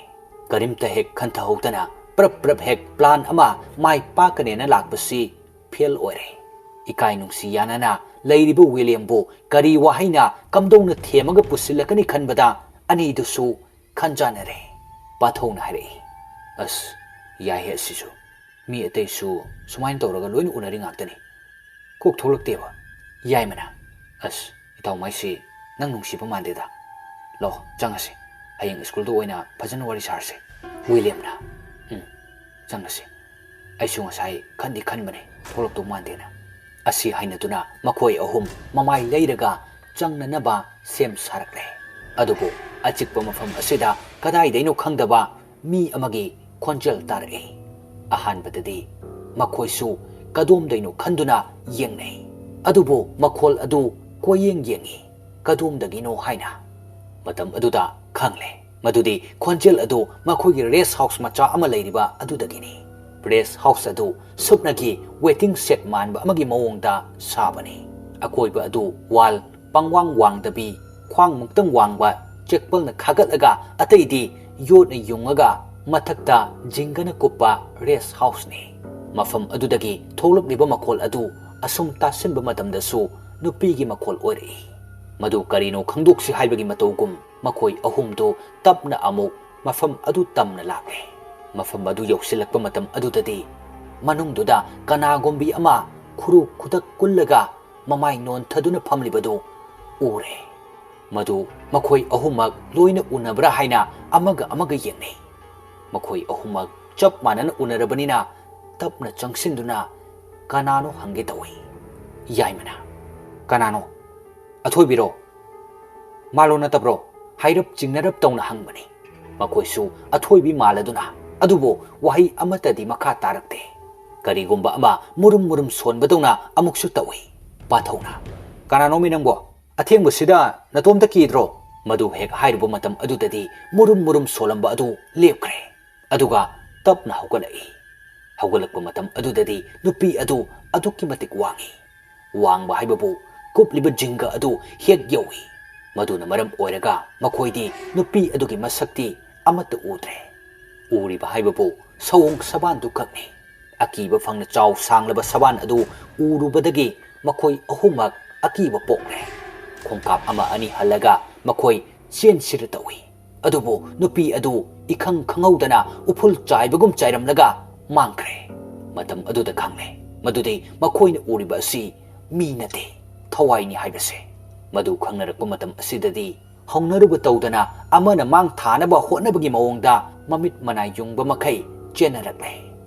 ꯀꯔꯤꯝꯇ ꯍꯦꯛ ꯈꯟꯊꯍꯧꯗꯅ ꯄ꯭ꯔꯞ ꯄ꯭ꯔꯞ ꯍꯦꯛ ꯄ꯭ꯂꯥꯟ ꯑꯃ ꯃꯥꯏ ꯄꯥꯛꯀꯅꯦꯅ ꯂꯥꯛꯄꯁꯤ ꯐꯦꯜ ꯑꯣꯏꯔꯦ꯫ ꯏꯀꯥꯏ ꯅꯨꯡꯁꯤ ꯌꯥꯅꯅ ꯂꯩꯔꯤꯕ ꯋꯤꯂꯤꯌꯝꯕꯨ ꯀꯔꯤ ꯋꯥꯍꯩꯅ ꯀꯝꯗꯧꯅ ꯊꯦꯝꯃꯒ ꯄꯨꯁꯤꯜꯂꯛꯀꯅꯤ ꯈꯟꯕꯗ ꯑꯅꯤꯗꯨꯁꯨ ꯈꯟꯖꯥꯟꯅꯔꯦ꯫ ꯄꯥꯊꯧꯅ ꯍꯥꯏꯔꯛꯏ, "ꯑꯁ, ꯌꯥꯏꯍꯦ ꯑꯁꯤꯁꯨ꯫ ꯃꯤ ꯑꯇꯩꯁꯨ ꯁꯨꯃꯥꯏꯅ ꯇꯧꯔꯒ ꯂꯣꯏꯅ ꯎꯅꯔꯤ ꯉꯥꯛꯇꯅꯤ꯫ ꯀꯣꯛ ꯊꯣꯛꯂꯛꯇꯦꯕ ꯌꯥꯏꯃꯅ꯫ ꯑꯁ, ꯏꯇꯥꯎ ꯃꯥꯏꯁꯤ ꯅꯪ ꯅꯨꯡꯁꯤꯕ ꯃꯥꯟꯗꯦꯗ꯫ ꯂꯥꯛꯑꯣ, ꯆꯪꯉꯁꯤ꯫ ꯍꯌꯦꯡ ꯁ꯭ꯀꯨꯜꯗ ꯑꯣꯏꯅ ꯐꯖꯅ ꯋꯥꯔꯤ ꯁꯥꯔꯁꯦ꯫" ꯋꯤꯂꯤꯌꯝꯅ, "ꯎꯝ, "ꯆꯪꯉꯁꯤ꯫ ꯑꯩꯁꯨ ꯉꯁꯥꯏ ꯈꯟꯗꯤ ꯈꯟꯕꯅꯦ, ꯊꯣꯛꯂꯛꯇꯧ ꯃꯥꯟꯗꯦꯅ"꯫ ꯑꯁꯤ ꯍꯥꯏꯅꯗꯨꯅ ꯃꯈꯣꯏ ꯑꯍꯨꯝ ꯃꯃꯥꯏ ꯂꯩꯔꯒ ꯆꯪꯅꯅꯕ ꯁꯦꯝ ꯁꯥꯔꯛꯂꯦ꯫ ꯑꯗꯨꯕꯨ ꯑꯆꯤꯛꯄ ꯃꯐꯝ ꯑꯁꯤꯗ ꯀꯗꯥꯏꯗꯩꯅꯣ ꯈꯪꯗꯕ ꯃꯤ ꯑꯃꯒꯤ ꯈꯣꯟꯖꯦꯜ ꯇꯥꯔꯛꯏ꯫ ꯑꯍꯥꯟꯕꯗꯗꯤ ꯃꯈꯣꯏꯁꯨ ꯀꯗꯣꯝꯗꯩꯅꯣ ꯈꯟꯗꯨꯅ ꯌꯦꯡꯅꯩ꯫ ꯑꯗꯨꯕꯨ ꯃꯈꯣꯜ ꯑꯗꯨ ꯀꯣꯏꯌꯦꯡ ꯌꯦꯡꯉꯤ, ꯀꯗꯣꯝꯗꯒꯤꯅꯣ ꯍꯥꯏꯅ꯫ ꯃꯇꯝ ꯑꯗꯨꯗ ꯈꯪꯂꯦ ꯃꯗꯨꯗꯤ ꯈꯣꯟꯖꯦꯜ ꯑꯗꯨ ꯃꯈꯣꯏꯒꯤ ꯔꯦꯁ ꯍꯥꯎꯁ ꯃꯆꯥ ꯑꯃ ꯂꯩꯔꯤꯕ ꯑꯗꯨꯗꯒꯤꯅꯤ꯫ ꯔꯦꯁ ꯍꯥꯎꯁ ꯑꯗꯨ ꯁꯨꯞꯅꯒꯤ ꯋꯦꯇꯤꯡ ꯁꯦꯗ ꯃꯥꯟꯕ ꯑꯃꯒꯤ ꯃꯑꯣꯡꯗ ꯁꯥꯕꯅꯤ꯫ ꯑꯀꯣꯏꯕ ꯑꯗꯨ ꯋꯥꯜ ꯄꯪꯋꯥꯡ ꯋꯥꯡꯗꯕꯤ, ꯈ꯭ꯋꯥꯡꯃꯨꯛꯇꯪ ꯋꯥꯡꯕ ꯆꯦꯛꯄꯜꯅ ꯈꯥꯒꯠꯂꯒ, ꯑꯇꯩꯗꯤ ꯌꯣꯠꯅ ꯌꯨꯡꯉꯒ ꯃꯊꯛꯇ ꯖꯤꯡꯒꯅ ꯀꯨꯞꯄ ꯔꯦꯁ ꯍꯥꯎꯁꯅꯤ꯫ ꯃꯐꯝ ꯑꯗꯨꯗꯒꯤ ꯊꯣꯛꯂꯛꯂꯤꯕ ꯃꯈꯣꯜ ꯑꯗꯨ ꯑꯁꯨꯝ ꯇꯥꯁꯤꯟꯕ ꯃꯇꯝꯗꯁꯨ ꯅꯨꯄꯤꯒꯤ ꯃꯈꯣꯜ ꯑꯣꯏꯔꯛꯏ꯫ ꯃꯗꯨ ꯀꯔꯤꯅꯣ ꯈꯪꯗꯣꯛꯁꯤ ꯍꯥꯏꯕꯒꯤ ꯃꯇꯧꯒꯨꯝ ꯃꯈꯣꯏ ꯑꯍꯨꯝꯗꯨ ꯇꯞꯅ ꯑꯃꯨꯛ ꯃꯐꯝ ꯑꯗꯨ ꯇꯝꯅ ꯂꯥꯛꯂꯦ꯫ ꯃꯐꯝ ꯑꯗꯨ ꯌꯧꯁꯤꯜꯂꯛꯄ ꯃꯇꯝ ꯑꯗꯨꯗꯗꯤ ꯃꯅꯨꯡꯗꯨꯗ ꯀꯅꯥꯒꯨꯝꯕꯤ ꯑꯃ ꯈꯨꯔꯨ ꯈꯨꯗꯛ ꯀꯨꯜꯂꯒ ꯃꯃꯥꯏ ꯅꯣꯟꯊꯗꯨꯅ ꯐꯝꯂꯤꯕꯗꯨ ꯎꯔꯦ꯫ ꯃꯗꯨ ꯃꯈꯣꯏ ꯑꯍꯨꯝꯃꯛ ꯂꯣꯏꯅ ꯎꯅꯕ꯭ꯔꯥ ꯍꯥꯏꯅ ꯑꯃꯒ ꯑꯃꯒ ꯌꯦꯡꯅꯩ꯫ ꯃꯈꯣꯏ ꯑꯍꯨꯝꯃꯛ ꯆꯞ ꯃꯥꯟꯅꯅ ꯎꯅꯔꯕꯅꯤꯅ ꯇꯞꯅ ꯆꯪꯁꯤꯟꯗꯨꯅ ꯀꯅꯥꯅꯣ ꯍꯪꯒꯦ ꯇꯧꯏ꯫ ꯌꯥꯏꯃꯅ, "ꯀꯅꯥꯅꯣ? ꯑꯊꯣꯏꯕꯤꯔꯣ? ꯃꯥꯂꯣ ꯅꯠꯇꯕ꯭ꯔꯣ?" ꯍꯥꯏꯔꯞ ꯆꯤꯡꯅꯔꯞ ꯇꯧꯅ ꯍꯪꯕꯅꯤ꯫ ꯃꯈꯣꯏꯁꯨ ꯑꯊꯣꯏꯕꯤ ꯃꯥꯜꯂꯗꯨꯅ, ꯑꯗꯨꯕꯨ ꯋꯥꯍꯩ ꯑꯃꯠꯇꯗꯤ ꯃꯈꯥ ꯇꯥꯔꯛꯇꯦ꯫ ꯀꯔꯤꯒꯨꯝꯕ ꯑꯃ ꯃꯨꯔꯨꯝ ꯃꯨꯔꯨꯝ ꯁꯣꯟꯕꯗꯧꯅ ꯑꯃꯨꯛꯁꯨ ꯇꯧꯏ꯫ ꯄꯥꯟꯊꯧꯅ, "ꯀꯅꯥꯅꯣꯃꯤ ꯅꯪꯕꯣ? ꯑꯊꯦꯡꯕꯁꯤꯗ ꯅꯇꯣꯝꯇ ꯀꯤꯗ꯭ꯔꯣ?" ꯃꯗꯨ ꯍꯦꯛ ꯍꯥꯏꯔꯨꯕ ꯃꯇꯝ ꯑꯗꯨꯗꯗꯤ ꯃꯨꯔꯨꯝ ꯃꯨꯔꯨꯝ ꯁꯣꯜꯂꯝꯕ ꯑꯗꯨ ꯂꯦꯞꯈ꯭ꯔꯦ꯫ ꯑꯗꯨꯒ ꯇꯞꯅ ꯍꯧꯒꯠꯂꯛꯏ꯫ ꯍꯧꯒꯠꯂꯛꯄ ꯃꯇꯝ ꯑꯗꯨꯗꯗꯤ ꯅꯨꯄꯤ ꯑꯗꯨ ꯑꯗꯨꯛꯀꯤ ꯃꯇꯤꯛ ꯋꯥꯡꯏ꯫ ꯋꯥꯡꯕ ꯍꯥꯏꯕꯕꯨ ꯀꯨꯞꯂꯤꯕ ꯖꯤꯡꯒ ꯑꯗꯨ ꯍꯦꯛ ꯌꯧꯏ꯫ ꯃꯗꯨꯅ ꯃꯔꯝ ꯑꯣꯏꯔꯒ ꯃꯈꯣꯏꯗꯤ ꯅꯨꯄꯤ ꯑꯗꯨꯒꯤ ꯃꯁꯛꯇꯤ ꯑꯃꯠꯇ ꯎꯗ꯭ꯔꯦ꯫ ꯎꯔꯤꯕ ꯍꯥꯏꯕꯕꯨ ꯁꯑꯣꯡ ꯁꯕꯥꯟꯗꯨ ꯈꯛꯅꯤ꯫ ꯑꯀꯤꯕ ꯐꯪꯅ ꯆꯥꯎ ꯁꯥꯡꯂꯕ ꯁꯕꯥꯟ ꯑꯗꯨ ꯎꯔꯨꯕꯗꯒꯤ ꯃꯈꯣꯏ ꯑꯍꯨꯝꯃꯛ ꯑꯀꯤꯕ ꯄꯣꯛꯂꯦ꯫ ꯈꯣꯡꯀꯥꯞ ꯑꯃ ꯑꯅꯤ ꯍꯜꯂꯒ ꯃꯈꯣꯏ ꯆꯦꯟꯁꯤꯔ ꯇꯧꯏ꯫ ꯑꯗꯨꯕꯨ ꯅꯨꯄꯤ ꯑꯗꯨ ꯏꯈꯪ ꯈꯪꯍꯧꯗꯅ ꯎꯐꯨꯜ ꯆꯥꯏꯕꯒꯨꯝ ꯆꯥꯏꯔꯝꯂꯒ ꯃꯥꯡꯈ꯭ꯔꯦ꯫ ꯃꯇꯝ ꯑꯗꯨꯗ ꯈꯪꯂꯦ ꯃꯗꯨꯗꯤ ꯃꯈꯣꯏꯅ ꯎꯔꯤꯕ ꯑꯁꯤ ꯃꯤ ꯅꯠꯇꯦ, ꯊꯋꯥꯏꯅꯤ ꯍꯥꯏꯕꯁꯦ꯫ ꯃꯗꯨ ꯈꯪꯅꯔꯛꯄ ꯃꯇꯝ ꯑꯁꯤꯗꯗꯤ ꯍꯧꯅꯔꯨꯕ ꯇꯧꯗꯅ ꯑꯃꯅ ꯃꯥꯡ ꯊꯥꯅꯕ ꯍꯣꯠꯅꯕꯒꯤ ꯃꯑꯣꯡꯗ ꯃꯃꯤꯠ ꯃꯅꯥꯏ ꯌꯨꯡꯕ ꯃꯈꯩ ꯆꯦꯟꯅꯔꯛꯂꯦ꯫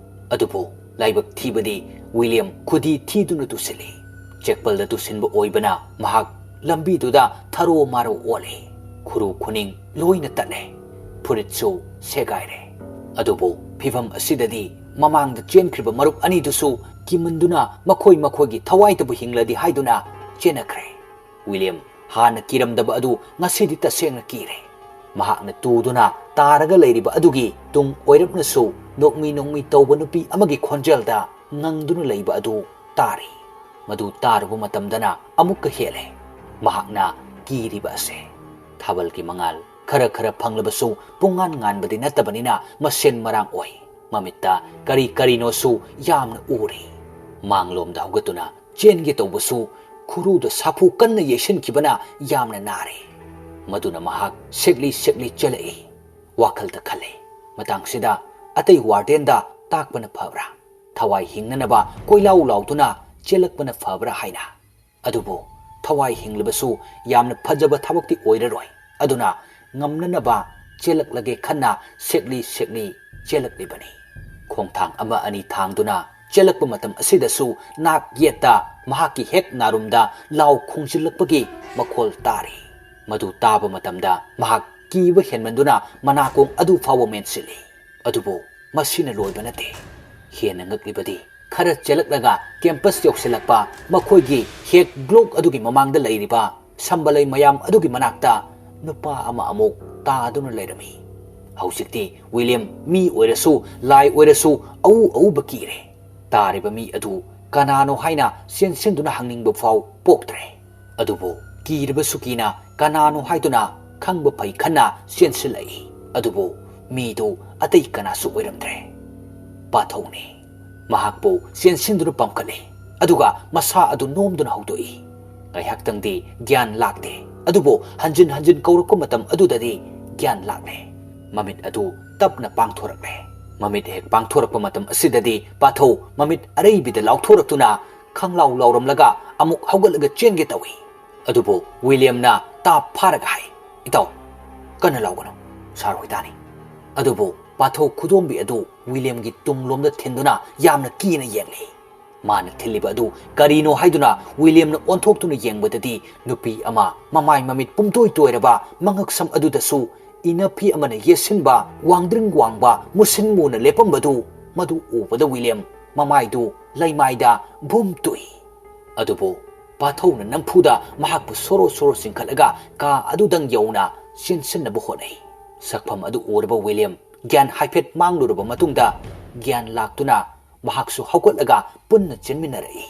ꯑꯗꯨꯕꯨ ꯂꯥꯏꯕꯛ ꯊꯤꯕꯗꯤ ꯋꯤꯂꯤꯌꯝ ꯈꯨꯗꯤ ꯊꯤꯗꯨꯅ ꯇꯨꯁꯤꯜꯂꯤ꯫ ꯆꯦꯛꯄꯜꯗ ꯇꯨꯁꯤꯟꯕ ꯑꯣꯏꯕꯅ ꯃꯍꯥꯛ ꯂꯝꯕꯤꯗꯨꯗ ꯊꯔꯣ ꯃꯥꯔꯣ ꯑꯣꯜꯂꯦ꯫ ꯈꯨꯔꯨ ꯈꯨꯅꯤꯡ ꯂꯣꯏꯅ ꯇꯠꯂꯦ꯫ ꯐꯨꯔꯤꯠꯁꯨ ꯁꯦꯒꯥꯏꯔꯦ꯫ ꯑꯗꯨꯕꯨ ꯐꯤꯚꯝ ꯑꯁꯤꯗꯗꯤ ꯃꯃꯥꯡꯗ ꯆꯦꯟꯈ꯭ꯔꯤꯕ ꯃꯔꯨꯞ ꯑꯅꯤꯗꯨꯁꯨ ꯀꯤꯃꯟꯗꯨꯅ ꯃꯈꯣꯏ ꯃꯈꯣꯏꯒꯤ ꯊꯋꯥꯏꯇꯕꯨ ꯍꯤꯡꯂꯗꯤ ꯍꯥꯏꯗꯨꯅ ꯆꯦꯟꯅꯈ꯭ꯔꯦ꯫ ꯋꯤꯂꯤꯌꯝ ꯍꯥꯟꯅ ꯀꯤꯔꯝꯗꯕ ꯑꯗꯨ ꯉꯁꯤꯗꯤ ꯇꯁꯦꯡꯅ ꯀꯤꯔꯦ꯫ ꯃꯍꯥꯛꯅ ꯇꯨꯗꯨꯅ ꯇꯥꯔꯒ ꯂꯩꯔꯤꯕ ꯑꯗꯨꯒꯤ ꯇꯨꯡ ꯑꯣꯏꯔꯞꯅꯁꯨ ꯅꯣꯛꯃꯤ ꯅꯣꯛꯃꯤ ꯇꯧꯕ ꯅꯨꯄꯤ ꯑꯃꯒꯤ ꯈꯣꯟꯖꯦꯜꯗ ꯉꯪꯗꯨꯅ ꯂꯩꯕ ꯑꯗꯨ ꯇꯥꯔꯤ꯫ ꯃꯗꯨ ꯇꯥꯔꯨꯕ ꯃꯇꯝꯗꯅ ꯑꯃꯨꯛꯀ ꯍꯦꯜꯂꯦ ꯃꯍꯥꯛꯅ ꯀꯤꯔꯤꯕ ꯑꯁꯦ꯫ ꯊꯥꯕꯜꯒꯤ ꯃꯉꯥꯜ ꯈꯔ ꯈꯔ ꯐꯪꯂꯕꯁꯨ ꯄꯨꯡꯉꯥꯟ ꯉꯥꯟꯕꯗꯤ ꯅꯠꯇꯕꯅꯤꯅ ꯃꯁꯦꯟ ꯃꯔꯥꯡ ꯑꯣꯏ꯫ ꯃꯃꯤꯠꯇ ꯀꯔꯤ ꯀꯔꯤꯅꯣꯁꯨ ꯌꯥꯝꯅ ꯎꯔꯤ꯫ ꯃꯥꯡꯂꯣꯝꯗ ꯍꯧꯒꯠꯇꯨꯅ ꯆꯦꯟꯒꯦ ꯇꯧꯕꯁꯨ ꯈꯨꯔꯨꯗ ꯁꯥꯐꯨ ꯀꯟꯅ ꯌꯩꯁꯤꯟꯈꯤꯕꯅ ꯌꯥꯝꯅ ꯅꯥꯔꯦ꯫ ꯃꯗꯨꯅ ꯃꯍꯥꯛ ꯁꯦꯛꯂꯤ ꯁꯦꯛꯂꯤ ꯆꯦꯜꯂꯛꯏ꯫ ꯋꯥꯈꯜꯗ ꯈꯜꯂꯦ, ꯃꯇꯥꯡꯁꯤꯗ ꯑꯇꯩ ꯋꯥꯔꯗꯦꯟꯗ ꯇꯥꯛꯄꯅ ꯐꯕ꯭ꯔꯥ? ꯊꯋꯥꯏ ꯍꯤꯡꯅꯅꯕ ꯀꯣꯏꯂꯥꯎ ꯂꯥꯎꯗꯨꯅ ꯆꯦꯜꯂꯛꯄꯅ ꯐꯕ꯭ꯔꯥ ꯍꯥꯏꯅ꯫ ꯑꯗꯨꯕꯨ ꯊꯋꯥꯏ ꯍꯤꯡꯂꯕꯁꯨ ꯌꯥꯝꯅ ꯐꯖꯕ ꯊꯕꯛꯇꯤ ꯑꯣꯏꯔꯔꯣꯏ꯫ ꯑꯗꯨꯅ ꯉꯝꯅꯅꯕ ꯆꯦꯜꯂꯛꯂꯒꯦ ꯈꯟꯅ ꯁꯦꯛꯂꯤ ꯁꯦꯛꯂꯤ ꯆꯦꯜꯂꯛꯂꯤꯕꯅꯤ꯫ ꯈꯣꯡꯊꯥꯡ ꯑꯃ ꯑꯅꯤ ꯊꯥꯡꯗꯨꯅ ꯆꯦꯜꯂꯛꯄ ꯃꯇꯝ ꯑꯁꯤꯗꯁꯨ ꯅꯥꯛ ꯌꯦꯠꯇ ꯃꯍꯥꯛꯀꯤ ꯍꯦꯛ ꯅꯥꯔꯨꯝꯗ ꯂꯥꯎ ꯈꯣꯡꯖꯤꯜꯂꯛꯄꯒꯤ ꯃꯈꯣꯜ ꯇꯥꯔꯤ꯫ ꯃꯗꯨ ꯇꯥꯕ ꯃꯇꯝꯗ ꯃꯍꯥꯛ ꯀꯤꯕ ꯍꯦꯟꯃꯟꯗꯨꯅ ꯃꯅꯥꯀꯣꯡ ꯑꯗꯨ ꯐꯥꯎꯕ ꯃꯦꯟꯁꯤꯜꯂꯤ꯫ ꯑꯗꯨꯕꯨ ꯃꯁꯤꯅ ꯂꯣꯏꯕ ꯅꯠꯇꯦ꯫ ꯍꯦꯟꯅ ꯉꯛꯂꯤꯕꯗꯤ ꯈꯔ ꯆꯦꯜꯂꯛꯂꯒ ꯀꯦꯝꯄꯁ ꯌꯧꯁꯤꯜꯂꯛꯄ ꯃꯈꯣꯏꯒꯤ ꯍꯦꯛ ꯕ꯭ꯂꯣꯛ ꯑꯗꯨꯒꯤ ꯃꯃꯥꯡꯗ ꯂꯩꯔꯤꯕ ꯁꯝꯕꯂꯩ ꯃꯌꯥꯝ ꯑꯗꯨꯒꯤ ꯃꯅꯥꯛꯇ ꯅꯨꯄꯥ ꯑꯃ ꯑꯃꯨꯛ ꯇꯥꯗꯨꯅ ꯂꯩꯔꯝꯃꯤ꯫ ꯍꯧꯖꯤꯛꯇꯤ ꯋꯤꯂꯤꯌꯝ ꯃꯤ ꯑꯣꯏꯔꯁꯨ ꯂꯥꯏ ꯑꯣꯏꯔꯁꯨ ꯑꯎ ꯑꯎꯕ ꯀꯤꯔꯦ꯫ ꯇꯥꯔꯤꯕ ꯃꯤ ꯑꯗꯨ ꯀꯅꯥꯅꯣ ꯍꯥꯏꯅ ꯆꯦꯟꯁꯤꯟꯗꯨꯅ ꯍꯪꯅꯤꯡꯕ ꯐꯥꯎ ꯄꯣꯛꯇ꯭ꯔꯦ꯫ ꯑꯗꯨꯕꯨ ꯀꯤꯔꯕꯁꯨ ꯀꯤꯅ ꯀꯅꯥꯅꯣ ꯍꯥꯏꯗꯨꯅ ꯈꯪꯕ ꯐꯩ ꯈꯟꯅ ꯆꯦꯟꯁꯤꯜꯂꯛꯏ꯫ ꯑꯗꯨꯕꯨ ꯃꯤꯗꯨ ꯑꯇꯩ ꯀꯅꯥꯁꯨ ꯑꯣꯏꯔꯝꯗ꯭ꯔꯦ꯫ ꯄꯥꯊꯧꯅꯤ꯫ ꯃꯍꯥꯛꯄꯨ ꯆꯦꯟꯁꯤꯟꯗꯨꯅ ꯄꯝꯈꯠꯂꯤ꯫ ꯑꯗꯨꯒ ꯃꯁꯥ ꯑꯗꯨ ꯅꯣꯝꯗꯨꯅ ꯍꯧꯗꯣꯛꯏ꯫ ꯉꯥꯏꯍꯥꯛꯇꯪꯗꯤ ꯒ꯭ꯌꯥꯟ ꯂꯥꯛꯇꯦ꯫ ꯑꯗꯨꯕꯨ ꯍꯟꯖꯤꯟ ꯍꯟꯖꯤꯟ ꯀꯧꯔꯛꯄ ꯃꯇꯝ ꯑꯗꯨꯗꯗꯤ ꯒ꯭ꯌꯥꯟ ꯂꯥꯛꯂꯦ꯫ ꯃꯃꯤꯠ ꯑꯗꯨ ꯇꯞꯅ ꯄꯥꯡꯊꯣꯔꯛꯂꯦ꯫ ꯃꯃꯤꯠ ꯍꯦꯛ ꯄꯥꯡꯊꯣꯔꯛꯄ ꯃꯇꯝ ꯑꯁꯤꯗꯗꯤ ꯄꯥꯊꯧ ꯃꯃꯤꯠ ꯑꯔꯩꯕꯤꯗ ꯂꯥꯎꯊꯣꯔꯛꯇꯨꯅ ꯈꯪꯂꯥꯎ ꯂꯥꯎꯔꯝꯂꯒ ꯑꯃꯨꯛ ꯍꯧꯒꯠꯂꯒ ꯆꯦꯟꯒꯦ ꯇꯧꯏ꯫ ꯑꯗꯨꯕꯨ ꯋꯤꯂꯤꯌꯝꯅ ꯇꯥꯞ ꯐꯥꯔꯒ ꯍꯥꯏ, "ꯏꯇꯥꯎ, ꯀꯟꯅ ꯂꯥꯎꯒꯅꯨ, ꯁꯥꯔ ꯍꯣꯏ ꯇꯥꯅꯤ꯫" ꯑꯗꯨꯕꯨ ꯄꯥꯊꯧ ꯈꯨꯗꯣꯝꯕꯤ ꯑꯗꯨ ꯋꯤꯂꯤꯌꯝꯒꯤ ꯇꯨꯡꯂꯣꯝꯗ ꯊꯤꯟꯗꯨꯅ ꯌꯥꯝꯅ ꯀꯤꯅ ꯌꯦꯡꯂꯤ꯫ ꯃꯥꯅ ꯊꯤꯜꯂꯤꯕ ꯑꯗꯨ ꯀꯔꯤꯅꯣ ꯍꯥꯏꯗꯨꯅ ꯋꯤꯂꯤꯌꯝꯅ ꯑꯣꯟꯊꯣꯛꯇꯨꯅ ꯌꯦꯡꯕꯗꯗꯤ ꯅꯨꯄꯤ ꯑꯃ ꯃꯃꯥꯏ ꯃꯃꯤꯠ ꯄꯨꯝꯇꯣꯏ ꯇꯣꯏꯔꯕ ꯃꯉꯛꯁꯝ ꯑꯗꯨꯗꯁꯨ ꯏꯅꯐꯤ ꯑꯃꯅ ꯌꯦꯠꯁꯤꯟꯕ ꯋꯥꯡꯗ꯭ꯔꯤꯡ ꯋꯥꯡꯕ ꯃꯨꯁꯤꯟ ꯃꯨꯅ ꯂꯦꯞꯄꯝꯕꯗꯨ ꯃꯗꯨ ꯎꯕꯗ ꯋꯤꯂꯤꯌꯝ ꯃꯃꯥꯏꯗꯨ ꯂꯩꯃꯥꯏꯗ ꯚꯨꯝ ꯇꯨꯏ꯫ ꯑꯗꯨꯕꯨ ꯄꯥꯊꯧꯅ ꯅꯝꯐꯨꯗ ꯃꯍꯥꯛꯄꯨ ꯁꯣꯔꯣ ꯁꯣꯔꯣ ꯆꯤꯡꯈꯠꯂꯒ ꯀꯥ ꯑꯗꯨꯗꯪ ꯌꯧꯅ ꯆꯦꯟꯁꯤꯟꯅꯕ ꯍꯣꯠꯅꯩ꯫ ꯁꯛꯐꯝ ꯑꯗꯨ ꯎꯔꯕ ꯋꯤꯂꯤꯌꯝ ꯒ꯭ꯌꯥꯟ ꯍꯥꯏꯐꯦꯠ ꯃꯥꯡꯂꯨꯔꯕ ꯃꯇꯨꯡꯗ ꯒ꯭ꯌꯥꯟ ꯂꯥꯛꯇꯨꯅ ꯃꯍꯥꯛꯁꯨ ꯍꯧꯒꯠꯂꯒ ꯄꯨꯟꯅ ꯆꯦꯟꯃꯤꯟꯅꯔꯛꯏ꯫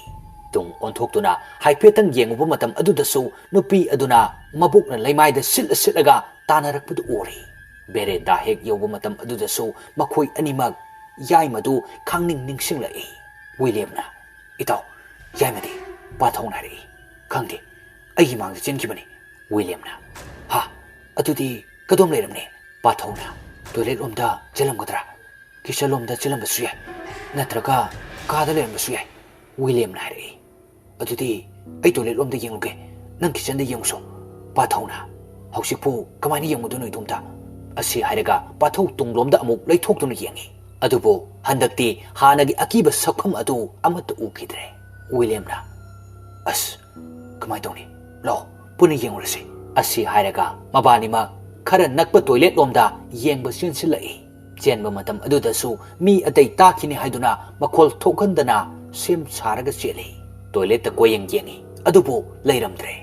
ꯇꯨꯡ ꯑꯣꯟꯊꯣꯛꯇꯨꯅ ꯍꯥꯏꯐꯦꯠꯇꯪ ꯌꯦꯡꯉꯨꯕ ꯃꯇꯝ ꯑꯗꯨꯗꯁꯨ ꯅꯨꯄꯤ ꯑꯗꯨꯅ ꯃꯕꯨꯛꯅ ꯂꯩꯃꯥꯏꯗ ꯁꯤꯠꯂ ꯁꯤꯠꯂꯒ ꯇꯥꯅꯔꯛꯄꯗꯨ ꯎꯔꯤ꯫ ꯕꯦꯔꯦꯟꯗꯥ ꯍꯦꯛ ꯌꯧꯕ ꯃꯇꯝ ꯑꯗꯨꯗꯁꯨ ꯃꯈꯣꯏ ꯑꯅꯤꯃꯛ ꯌꯥꯏꯃꯗꯨ ꯈꯪꯅꯤꯡ ꯅꯤꯡꯁꯤꯡꯂꯛꯏ꯫ ꯋꯤꯂꯤꯌꯝꯅ, "ꯏꯇꯥꯎ, ꯌꯥꯏꯃꯗꯤ?" ꯄꯥꯊꯧꯅ ꯍꯥꯏꯔꯛꯏ꯫ "ꯈꯪꯗꯦ, ꯑꯩꯒꯤ ꯃꯥꯡꯗ ꯆꯦꯟꯈꯤꯕꯅꯤ꯫" ꯋꯤꯂꯤꯌꯝꯅ, "ꯍꯥ? ꯑꯗꯨꯗꯤ ꯀꯗꯣꯝ ꯂꯩꯔꯝꯅꯤ?" ꯄꯥꯊꯧꯅ, "ꯇꯣꯏꯂꯦꯠ ꯂꯣꯝꯗ ꯆꯦꯜꯂꯝꯒꯗ꯭ꯔꯥ? ꯀꯤꯆꯟ ꯂꯣꯝꯗ ꯆꯦꯜꯂꯝꯕꯁꯨ ꯌꯥꯏ, ꯅꯠꯇ꯭ꯔꯒ ꯀꯥꯗ ꯂꯩꯔꯝꯕꯁꯨ ꯌꯥꯏ꯫" ꯋꯤꯂꯤꯌꯝꯅ ꯍꯥꯏꯔꯛꯏ꯫ "ꯑꯗꯨꯗꯤ ꯑꯩ ꯇꯣꯏꯂꯦꯠ ꯂꯣꯝꯗ ꯌꯦꯡꯂꯨꯒꯦ, ꯅꯪ ꯀꯤꯆꯟꯗ ꯌꯦꯡꯉꯨꯁꯣ꯫" ꯄꯥꯊꯧꯅ, "ꯍꯧꯖꯤꯛꯄꯨ ꯀꯃꯥꯏꯅ ꯌꯦꯡꯉꯨꯗꯣꯏꯅꯣ ꯏꯇꯣꯝꯇ?" ꯑꯁꯤ ꯍꯥꯏꯔꯒ ꯄꯥꯊꯧ ꯇꯨꯡꯂꯣꯝꯗ ꯑꯃꯨꯛ ꯂꯩꯊꯣꯛꯇꯨꯅ ꯌꯦꯡꯉꯤ꯫ ꯑꯗꯨꯕꯨ ꯍꯟꯗꯛꯇꯤ ꯍꯥꯟꯅꯒꯤ ꯑꯀꯤꯕ ꯁꯛꯐꯝ ꯑꯗꯨ ꯑꯃꯠꯇ ꯎꯈꯤꯗ꯭ꯔꯦ꯫ ꯋꯤꯂꯤꯌꯝꯅ, "ꯑꯁ, ꯀꯃꯥꯏꯅ ꯇꯧꯅꯤ? ꯂꯥꯛꯑꯣ, ꯄꯨꯟꯅ ꯌꯦꯡꯉꯨꯔꯁꯤ꯫" ꯑꯁꯤ ꯍꯥꯏꯔꯒ ꯃꯕꯥꯅꯤꯃꯛ ꯈꯔ ꯅꯛꯄ ꯇꯣꯏꯂꯦꯠ ꯂꯣꯝꯗ ꯌꯦꯡꯕ ꯆꯦꯟꯁꯤꯜꯂꯛꯏ꯫ ꯆꯦꯟꯕ ꯃꯇꯝ ꯑꯗꯨꯗꯁꯨ ꯃꯤ ꯑꯇꯩ ꯇꯥꯈꯤꯅꯤ ꯍꯥꯏꯗꯨꯅ ꯃꯈꯣꯜ ꯊꯣꯛꯍꯟꯗꯅ ꯁꯦꯝ ꯁꯥꯔꯒ ꯆꯦꯜꯂꯤ꯫ ꯇꯣꯏꯂꯦꯠꯇ ꯀꯣꯏꯌꯦꯡ ꯌꯦꯡꯉꯤ, ꯑꯗꯨꯕꯨ ꯂꯩꯔꯝꯗ꯭ꯔꯦ꯫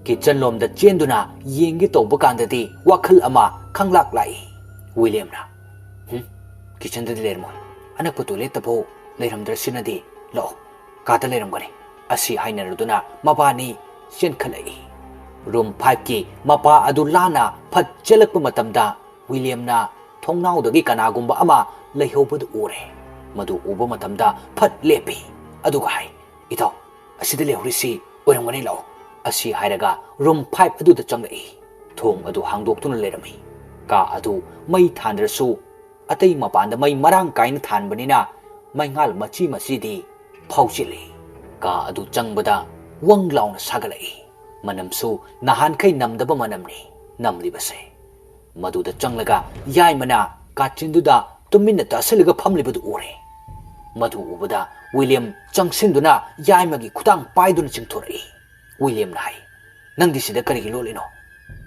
ꯀꯤꯆꯟ ꯂꯣꯝꯗ ꯆꯦꯟꯗꯨꯅ ꯌꯦꯡꯒꯦ ꯇꯧꯕ ꯀꯥꯟꯗꯗꯤ ꯋꯥꯈꯜ ꯑꯃ ꯈꯪꯂꯥꯛ ꯂꯥꯛꯏ꯫ ꯋꯤꯂꯤꯌꯝꯅ, "ꯍꯨꯝ, ꯀꯤꯆꯟꯗꯗꯤ ꯂꯩꯔꯝꯃꯣꯏ, ꯑꯅꯛꯄ ꯇꯣꯏꯂꯦꯠꯇꯐꯥꯎ ꯂꯩꯔꯝꯗ꯭ꯔꯁꯤꯅꯗꯤ꯫ ꯂꯥꯛꯑꯣ, ꯀꯥꯗ ꯂꯩꯔꯝꯒꯅꯤ꯫" ꯑꯁꯤ ꯍꯥꯏꯅꯔꯗꯨꯅ ꯃꯕꯥꯅꯤ ꯆꯦꯟꯈꯠꯂꯛꯏ꯫ ꯔꯨꯝ ꯐꯥꯏꯚꯀꯤ ꯃꯄꯥ ꯑꯗꯨ ꯂꯥꯟꯅ ꯐꯠ ꯆꯦꯜꯂꯛꯄ ꯃꯇꯝꯗ ꯋꯤꯂꯤꯌꯝꯅ ꯊꯣꯡꯅꯥꯎꯗꯒꯤ ꯀꯅꯥꯒꯨꯝꯕ ꯑꯃ ꯂꯩꯍꯧꯕꯗꯨ ꯎꯔꯦ꯫ ꯃꯗꯨ ꯎꯕ ꯃꯇꯝꯗ ꯐꯠ ꯂꯦꯞꯄꯤ, ꯑꯗꯨꯒ ꯍꯥꯏ, "ꯏꯇꯥꯎ, ꯑꯁꯤꯗ ꯂꯩꯍꯧꯔꯤꯁꯤ ꯑꯣꯏꯔꯝꯒꯅꯤ, ꯂꯥꯛꯑꯣ꯫" ꯑꯁꯤ ꯍꯥꯏꯔꯒ ꯔꯨꯝ ꯐꯥꯏꯚ ꯑꯗꯨꯗ ꯆꯪꯂꯛꯏ꯫ ꯊꯣꯡ ꯑꯗꯨ ꯍꯥꯡꯗꯣꯛꯇꯨꯅ ꯂꯩꯔꯝꯃꯤ꯫ ꯀꯥ ꯑꯗꯨ ꯃꯩ ꯊꯥꯟꯗ꯭ꯔꯁꯨ ꯑꯇꯩ ꯃꯄꯥꯟꯗ ꯃꯩ ꯃꯔꯥꯡ ꯀꯥꯏꯅ ꯊꯥꯟꯕꯅꯤꯅ ꯃꯩꯉꯥꯜ ꯃꯆꯤ ꯃꯆꯤꯗꯤ ꯐꯥꯎꯖꯤꯜꯂꯤ꯫ ꯀꯥ ꯑꯗꯨ ꯆꯪꯕꯗ ꯋꯪ ꯂꯥꯎꯅ ꯁꯥꯒꯠꯂꯛꯏ꯫ ꯃꯅꯝꯁꯨ ꯅꯍꯥꯟꯈꯩ ꯅꯝꯗꯕ ꯃꯅꯝꯅꯤ ꯅꯝꯂꯤꯕꯁꯦ꯫ ꯃꯗꯨꯗ ꯆꯪꯂꯒ ꯌꯥꯏꯃꯅ ꯀꯥꯆꯤꯟꯗꯨꯗ ꯇꯨꯃꯤꯟꯅ ꯇꯥꯁꯤꯜꯂꯒ ꯐꯝꯂꯤꯕꯗꯨ ꯎꯔꯦ꯫ ꯃꯗꯨ ꯎꯕꯗ ꯋꯤꯂꯤꯌꯝ ꯆꯪꯁꯤꯟꯗꯨꯅ ꯌꯥꯏꯃꯒꯤ ꯈꯨꯗꯥꯡ ꯄꯥꯏꯗꯨꯅ ꯆꯤꯡꯊꯣꯔꯛꯏ꯫ ꯋꯤꯂꯤꯌꯝꯅ ꯍꯥꯏ, "ꯅꯪꯗꯤ ꯁꯤꯗ ꯀꯔꯤꯒꯤ ꯂꯣꯠꯂꯤꯅꯣ?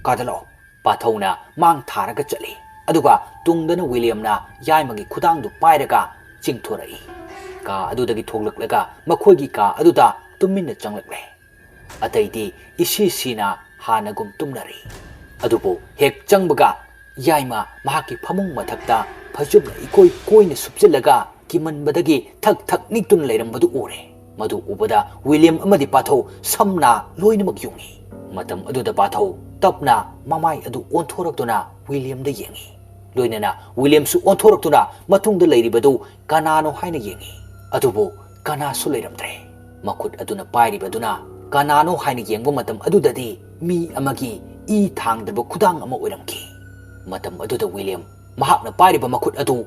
ꯀꯥꯗ ꯂꯥꯛꯑꯣ꯫" ꯄꯥꯊꯧꯅ ꯃꯥꯡ ꯊꯥꯔꯒ ꯆꯠꯂꯤ꯫ ꯑꯗꯨꯒ ꯇꯨꯡꯗꯅ ꯋꯤꯂꯤꯌꯝꯅ ꯌꯥꯏꯃꯒꯤ ꯈꯨꯗꯥꯡꯗꯨ ꯄꯥꯏꯔꯒ ꯆꯤꯡꯊꯣꯔꯛꯏ꯫ ꯀꯥ ꯑꯗꯨꯗꯒꯤ ꯊꯣꯛꯂꯛꯂꯒ ꯃꯈꯣꯏꯒꯤ ꯀꯥ ꯑꯗꯨꯗ ꯇꯨꯃꯤꯟꯅ ꯆꯪꯂꯛꯂꯦ꯫ ꯑꯇꯩꯗꯤ ꯏꯁꯤ ꯁꯤꯅ ꯍꯥꯟꯅꯒꯨꯝ ꯇꯨꯝꯅꯔꯤ꯫ ꯑꯗꯨꯕꯨ ꯍꯦꯛ ꯆꯪꯕꯒ ꯌꯥꯏꯃ ꯃꯍꯥꯛꯀꯤ ꯐꯃꯨꯡ ꯃꯊꯛꯇ ꯐꯩꯖꯨꯞꯅ ꯏꯀꯣꯏ ꯀꯣꯏꯅ ꯁꯨꯞꯆꯤꯜꯂꯒ ꯀꯤꯃꯟꯕꯗꯒꯤ ꯊꯛ ꯊꯛ ꯅꯤꯛꯇꯨꯅ ꯂꯩꯔꯝꯕꯗꯨ ꯎꯔꯦ꯫ ꯃꯗꯨ ꯎꯕꯗ ꯋꯤꯂꯤꯌꯝ ꯑꯃꯗꯤ ꯄꯥꯊꯧ ꯁꯝꯅ ꯂꯣꯏꯅꯃꯛ ꯌꯨꯡꯉꯤ꯫ ꯃꯇꯝ ꯑꯗꯨꯗ ꯄꯥꯊꯧ ꯇꯞꯅ ꯃꯃꯥꯏ ꯑꯗꯨ ꯑꯣꯟꯊꯣꯔꯛꯇꯨꯅ ꯋꯤꯂꯤꯌꯝꯗ ꯌꯦꯡꯉꯤ꯫ ꯂꯣꯏꯅꯅ ꯋꯤꯂꯤꯌꯝꯁꯨ ꯑꯣꯟꯊꯣꯔꯛꯇꯨꯅ ꯃꯇꯨꯡꯗ ꯂꯩꯔꯤꯕꯗꯨ ꯀꯅꯥꯅꯣ ꯍꯥꯏꯅ ꯌꯦꯡꯉꯤ꯫ ꯑꯗꯨꯕꯨ ꯀꯅꯥꯁꯨ ꯂꯩꯔꯝꯗ꯭ꯔꯦ꯫ ꯃꯈꯨꯠ ꯑꯗꯨꯅ ꯄꯥꯏꯔꯤꯕꯗꯨꯅ ꯀꯅꯥꯅꯣ ꯍꯥꯏꯅ ꯌꯦꯡꯕ ꯃꯇꯝ ꯑꯗꯨꯗꯗꯤ ꯃꯤ ꯑꯃꯒꯤ ꯏ ꯊꯥꯡꯗ꯭ꯔꯕ ꯈꯨꯗꯥꯡ ꯑꯃ ꯑꯣꯏꯔꯝꯈꯤ꯫ ꯃꯇꯝ ꯑꯗꯨꯗ ꯋꯤꯂꯤꯌꯝ ꯃꯍꯥꯛꯅ ꯄꯥꯏꯔꯤꯕ ꯃꯈꯨꯠ ꯑꯗꯨ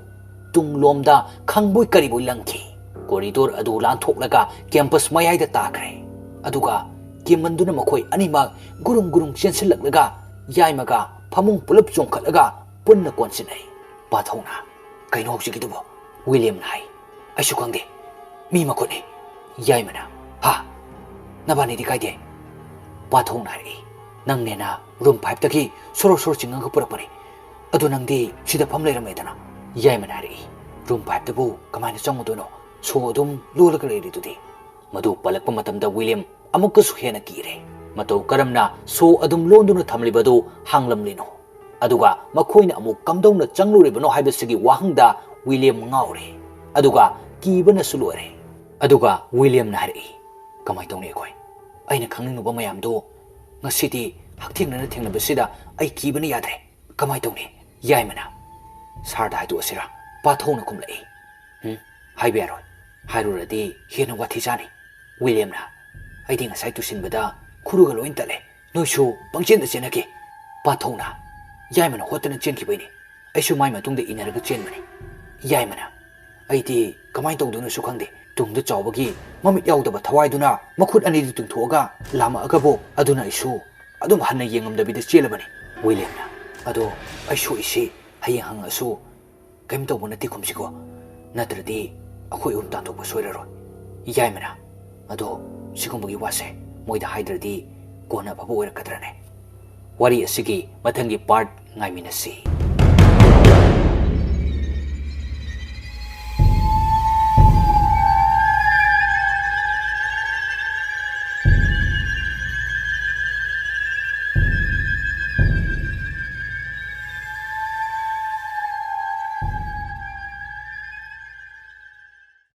ꯇꯨꯡꯂꯣꯝꯗ ꯈꯪꯕꯣꯏ ꯀꯔꯤꯕꯣꯏ ꯂꯪꯈꯤ꯫ ꯀꯣꯔꯤꯗꯣꯔ ꯑꯗꯨ ꯂꯥꯟꯊꯣꯛꯂꯒ ꯀꯦꯝꯄꯁ ꯃꯌꯥꯏꯗ ꯇꯥꯈ꯭ꯔꯦ꯫ ꯑꯗꯨꯒ ꯀꯤꯃꯟꯗꯨꯅ ꯃꯈꯣꯏ ꯑꯅꯤꯃꯛ ꯒꯨꯔꯨꯡ ꯒꯨꯔꯨꯡ ꯆꯦꯟꯁꯤꯜꯂꯛꯂꯒ ꯌꯥꯏꯃꯒ ꯐꯃꯨꯡ ꯄꯨꯂꯞ ꯆꯣꯡꯈꯠꯂꯒ ꯄꯨꯟꯅ ꯀꯣꯟꯁꯤꯟꯅꯩ꯫ ꯄꯥꯊꯧꯅ, "ꯀꯩꯅꯣ ꯍꯧꯖꯤꯛꯀꯤꯗꯨꯕꯣ?" ꯋꯤꯂꯤꯌꯝꯅ ꯍꯥꯏ꯫ "ꯑꯩꯁꯨ ꯈꯪꯗꯦ꯫ ꯃꯤ ꯃꯈꯨꯠꯅꯤ꯫" ꯌꯥꯏꯃꯅ, "ꯍꯥ? ꯅꯕꯥꯅꯤꯗꯤ ꯀꯥꯏꯗꯦ?" ꯄꯥꯊꯧꯅ ꯍꯥꯏꯔꯛꯏ꯫ "ꯅꯪꯅꯦꯅ ꯔꯨꯝ ꯐꯥꯏꯚꯇꯒꯤ ꯁꯣꯔꯣ ꯁꯣꯔꯣ ꯆꯤꯡꯉꯒ ꯄꯨꯔꯛꯄꯅꯤ꯫ ꯑꯗꯨ ꯅꯪꯗꯤ ꯁꯤꯗ ꯐꯝ ꯂꯩꯔꯝꯃꯦꯗꯅ?" ꯌꯥꯏꯃꯅ ꯍꯥꯏꯔꯛꯏ꯫ "ꯔꯨꯝ ꯐꯥꯏꯚꯇꯕꯨ ꯀꯃꯥꯏꯅ ꯆꯪꯉꯨꯗꯣꯏꯅꯣ? ꯁꯣ ꯑꯗꯨꯝ ꯂꯣꯜꯂꯒ ꯂꯩꯔꯤꯗꯨꯗꯤ?" ꯃꯗꯨ ꯄꯜꯂꯛꯄ ꯃꯇꯝꯗ ꯋꯤꯂꯤꯌꯝ ꯑꯃꯨꯛꯀꯁꯨ ꯍꯦꯟꯅ ꯀꯤꯔꯦ꯫ ꯃꯇꯧ ꯀꯔꯝꯅ ꯁꯣ ꯑꯗꯨꯝ ꯂꯣꯟꯗꯨꯅ ꯊꯝꯂꯤꯕꯗꯨ ꯍꯥꯡꯂꯝꯂꯤꯅꯣ? ꯑꯗꯨꯒ ꯃꯈꯣꯏꯅ ꯑꯃꯨꯛ ꯀꯝꯗꯧꯅ ꯆꯪꯂꯨꯔꯤꯕꯅꯣ ꯍꯥꯏꯕꯁꯤꯒꯤ ꯋꯥꯍꯪꯗ ꯋꯤꯂꯤꯌꯝ ꯉꯥꯎꯔꯦ꯫ ꯑꯗꯨꯒ ꯀꯤꯕꯅꯁꯨ ꯂꯣꯏꯔꯦ꯫ ꯑꯗꯨꯒ ꯋꯤꯂꯤꯌꯝꯅ ꯍꯥꯏꯔꯛꯏ, "ꯀꯃꯥꯏ ꯇꯧꯅꯤ ꯑꯩꯈꯣꯏ? ꯑꯩꯅ ꯈꯪꯅꯤꯡꯂꯨꯕ ꯃꯌꯥꯝꯗꯣ ꯉꯁꯤꯗꯤ ꯍꯛꯊꯦꯡꯅꯅ ꯊꯦꯡꯅꯕꯁꯤꯗ ꯑꯩ ꯀꯤꯕꯅ ꯌꯥꯗ꯭ꯔꯦ꯫ ꯀꯃꯥꯏ ꯇꯧꯅꯤ?" ꯌꯥꯏꯃꯅ, "ꯁꯥꯔꯗ ꯍꯥꯏꯗꯣꯛꯑꯁꯤꯔꯥ?" ꯄꯥꯊꯧꯅ ꯈꯨꯝꯂꯛꯏ꯫ "ꯎꯝ, ꯍꯥꯏꯕ ꯌꯥꯔꯣꯏ꯫ ꯍꯥꯏꯔꯨꯔꯗꯤ ꯍꯦꯟꯅ ꯋꯥꯊꯤ ꯆꯥꯅꯤ꯫" ꯋꯤꯂꯤꯌꯝꯅ, "ꯑꯩꯗꯤ ꯉꯁꯥꯏ ꯇꯨꯁꯤꯟꯕꯗ ꯈꯨꯔꯨꯒ ꯂꯣꯏ ꯇꯠꯂꯦ꯫ ꯅꯣꯏꯁꯨ ꯄꯪꯆꯦꯟꯗ ꯆꯦꯟꯅꯈꯤ꯫" ꯄꯥꯊꯧꯅ, "ꯌꯥꯏꯃꯅ ꯍꯣꯠꯇꯅ ꯆꯦꯟꯈꯤꯕꯩꯅꯤ꯫ ꯑꯩꯁꯨ ꯃꯥꯏ ꯃꯇꯨꯡꯗ ꯏꯟꯅꯔꯒ ꯆꯦꯟꯕꯅꯤ꯫" ꯌꯥꯏꯃꯅ, "ꯑꯩꯗꯤ ꯀꯃꯥꯏ ꯇꯧꯗꯣꯏꯅꯣꯁꯨ ꯈꯪꯗꯦ꯫ ꯇꯨꯡꯗ ꯆꯥꯎꯕꯒꯤ ꯃꯃꯤꯠ ꯌꯥꯎꯗꯕ ꯊꯋꯥꯏꯗꯨꯅ ꯃꯈꯨꯠ ꯑꯅꯤꯗꯨ ꯇꯤꯡꯊꯣꯛꯑꯒ ꯂꯥꯝꯃꯛꯑꯒꯕꯨ ꯑꯗꯨꯅ ꯑꯩꯁꯨ ꯑꯗꯨꯝ ꯍꯟꯅ ꯌꯦꯡꯉꯝꯗꯕꯤꯗ ꯆꯦꯜꯂꯕꯅꯤ꯫" ꯋꯤꯂꯤꯌꯝꯅ, "ꯑꯗꯣ ꯑꯩ ꯁꯣꯛꯏꯁꯤ ꯍꯌꯦꯡ ꯍꯪꯉꯛꯑꯁꯨ ꯀꯩꯝ ꯇꯧꯕ ꯅꯠꯇꯦ ꯈꯨꯝꯁꯤꯀꯣ, ꯅꯠꯇ꯭ꯔꯗꯤ ꯑꯩꯈꯣꯏ ꯑꯍꯨꯝ ꯇꯥꯟꯊꯣꯛꯄ ꯁꯣꯏꯔꯔꯣꯏ꯫ ꯌꯥꯏꯃꯅ, ꯑꯗꯣ ꯁꯤꯒꯨꯝꯕꯒꯤ ꯋꯥꯁꯦ ꯃꯣꯏꯗ ꯍꯥꯏꯗ꯭ꯔꯗꯤ ꯀꯣꯟꯅ ꯑꯐꯕ ꯑꯣꯏꯔꯛꯀꯗ꯭ꯔꯅꯦ? ꯋꯥꯔꯤ ꯑꯁꯤꯒꯤ ꯃꯊꯪꯒꯤ part ꯉꯥꯏꯃꯤꯟꯅꯁꯤ꯫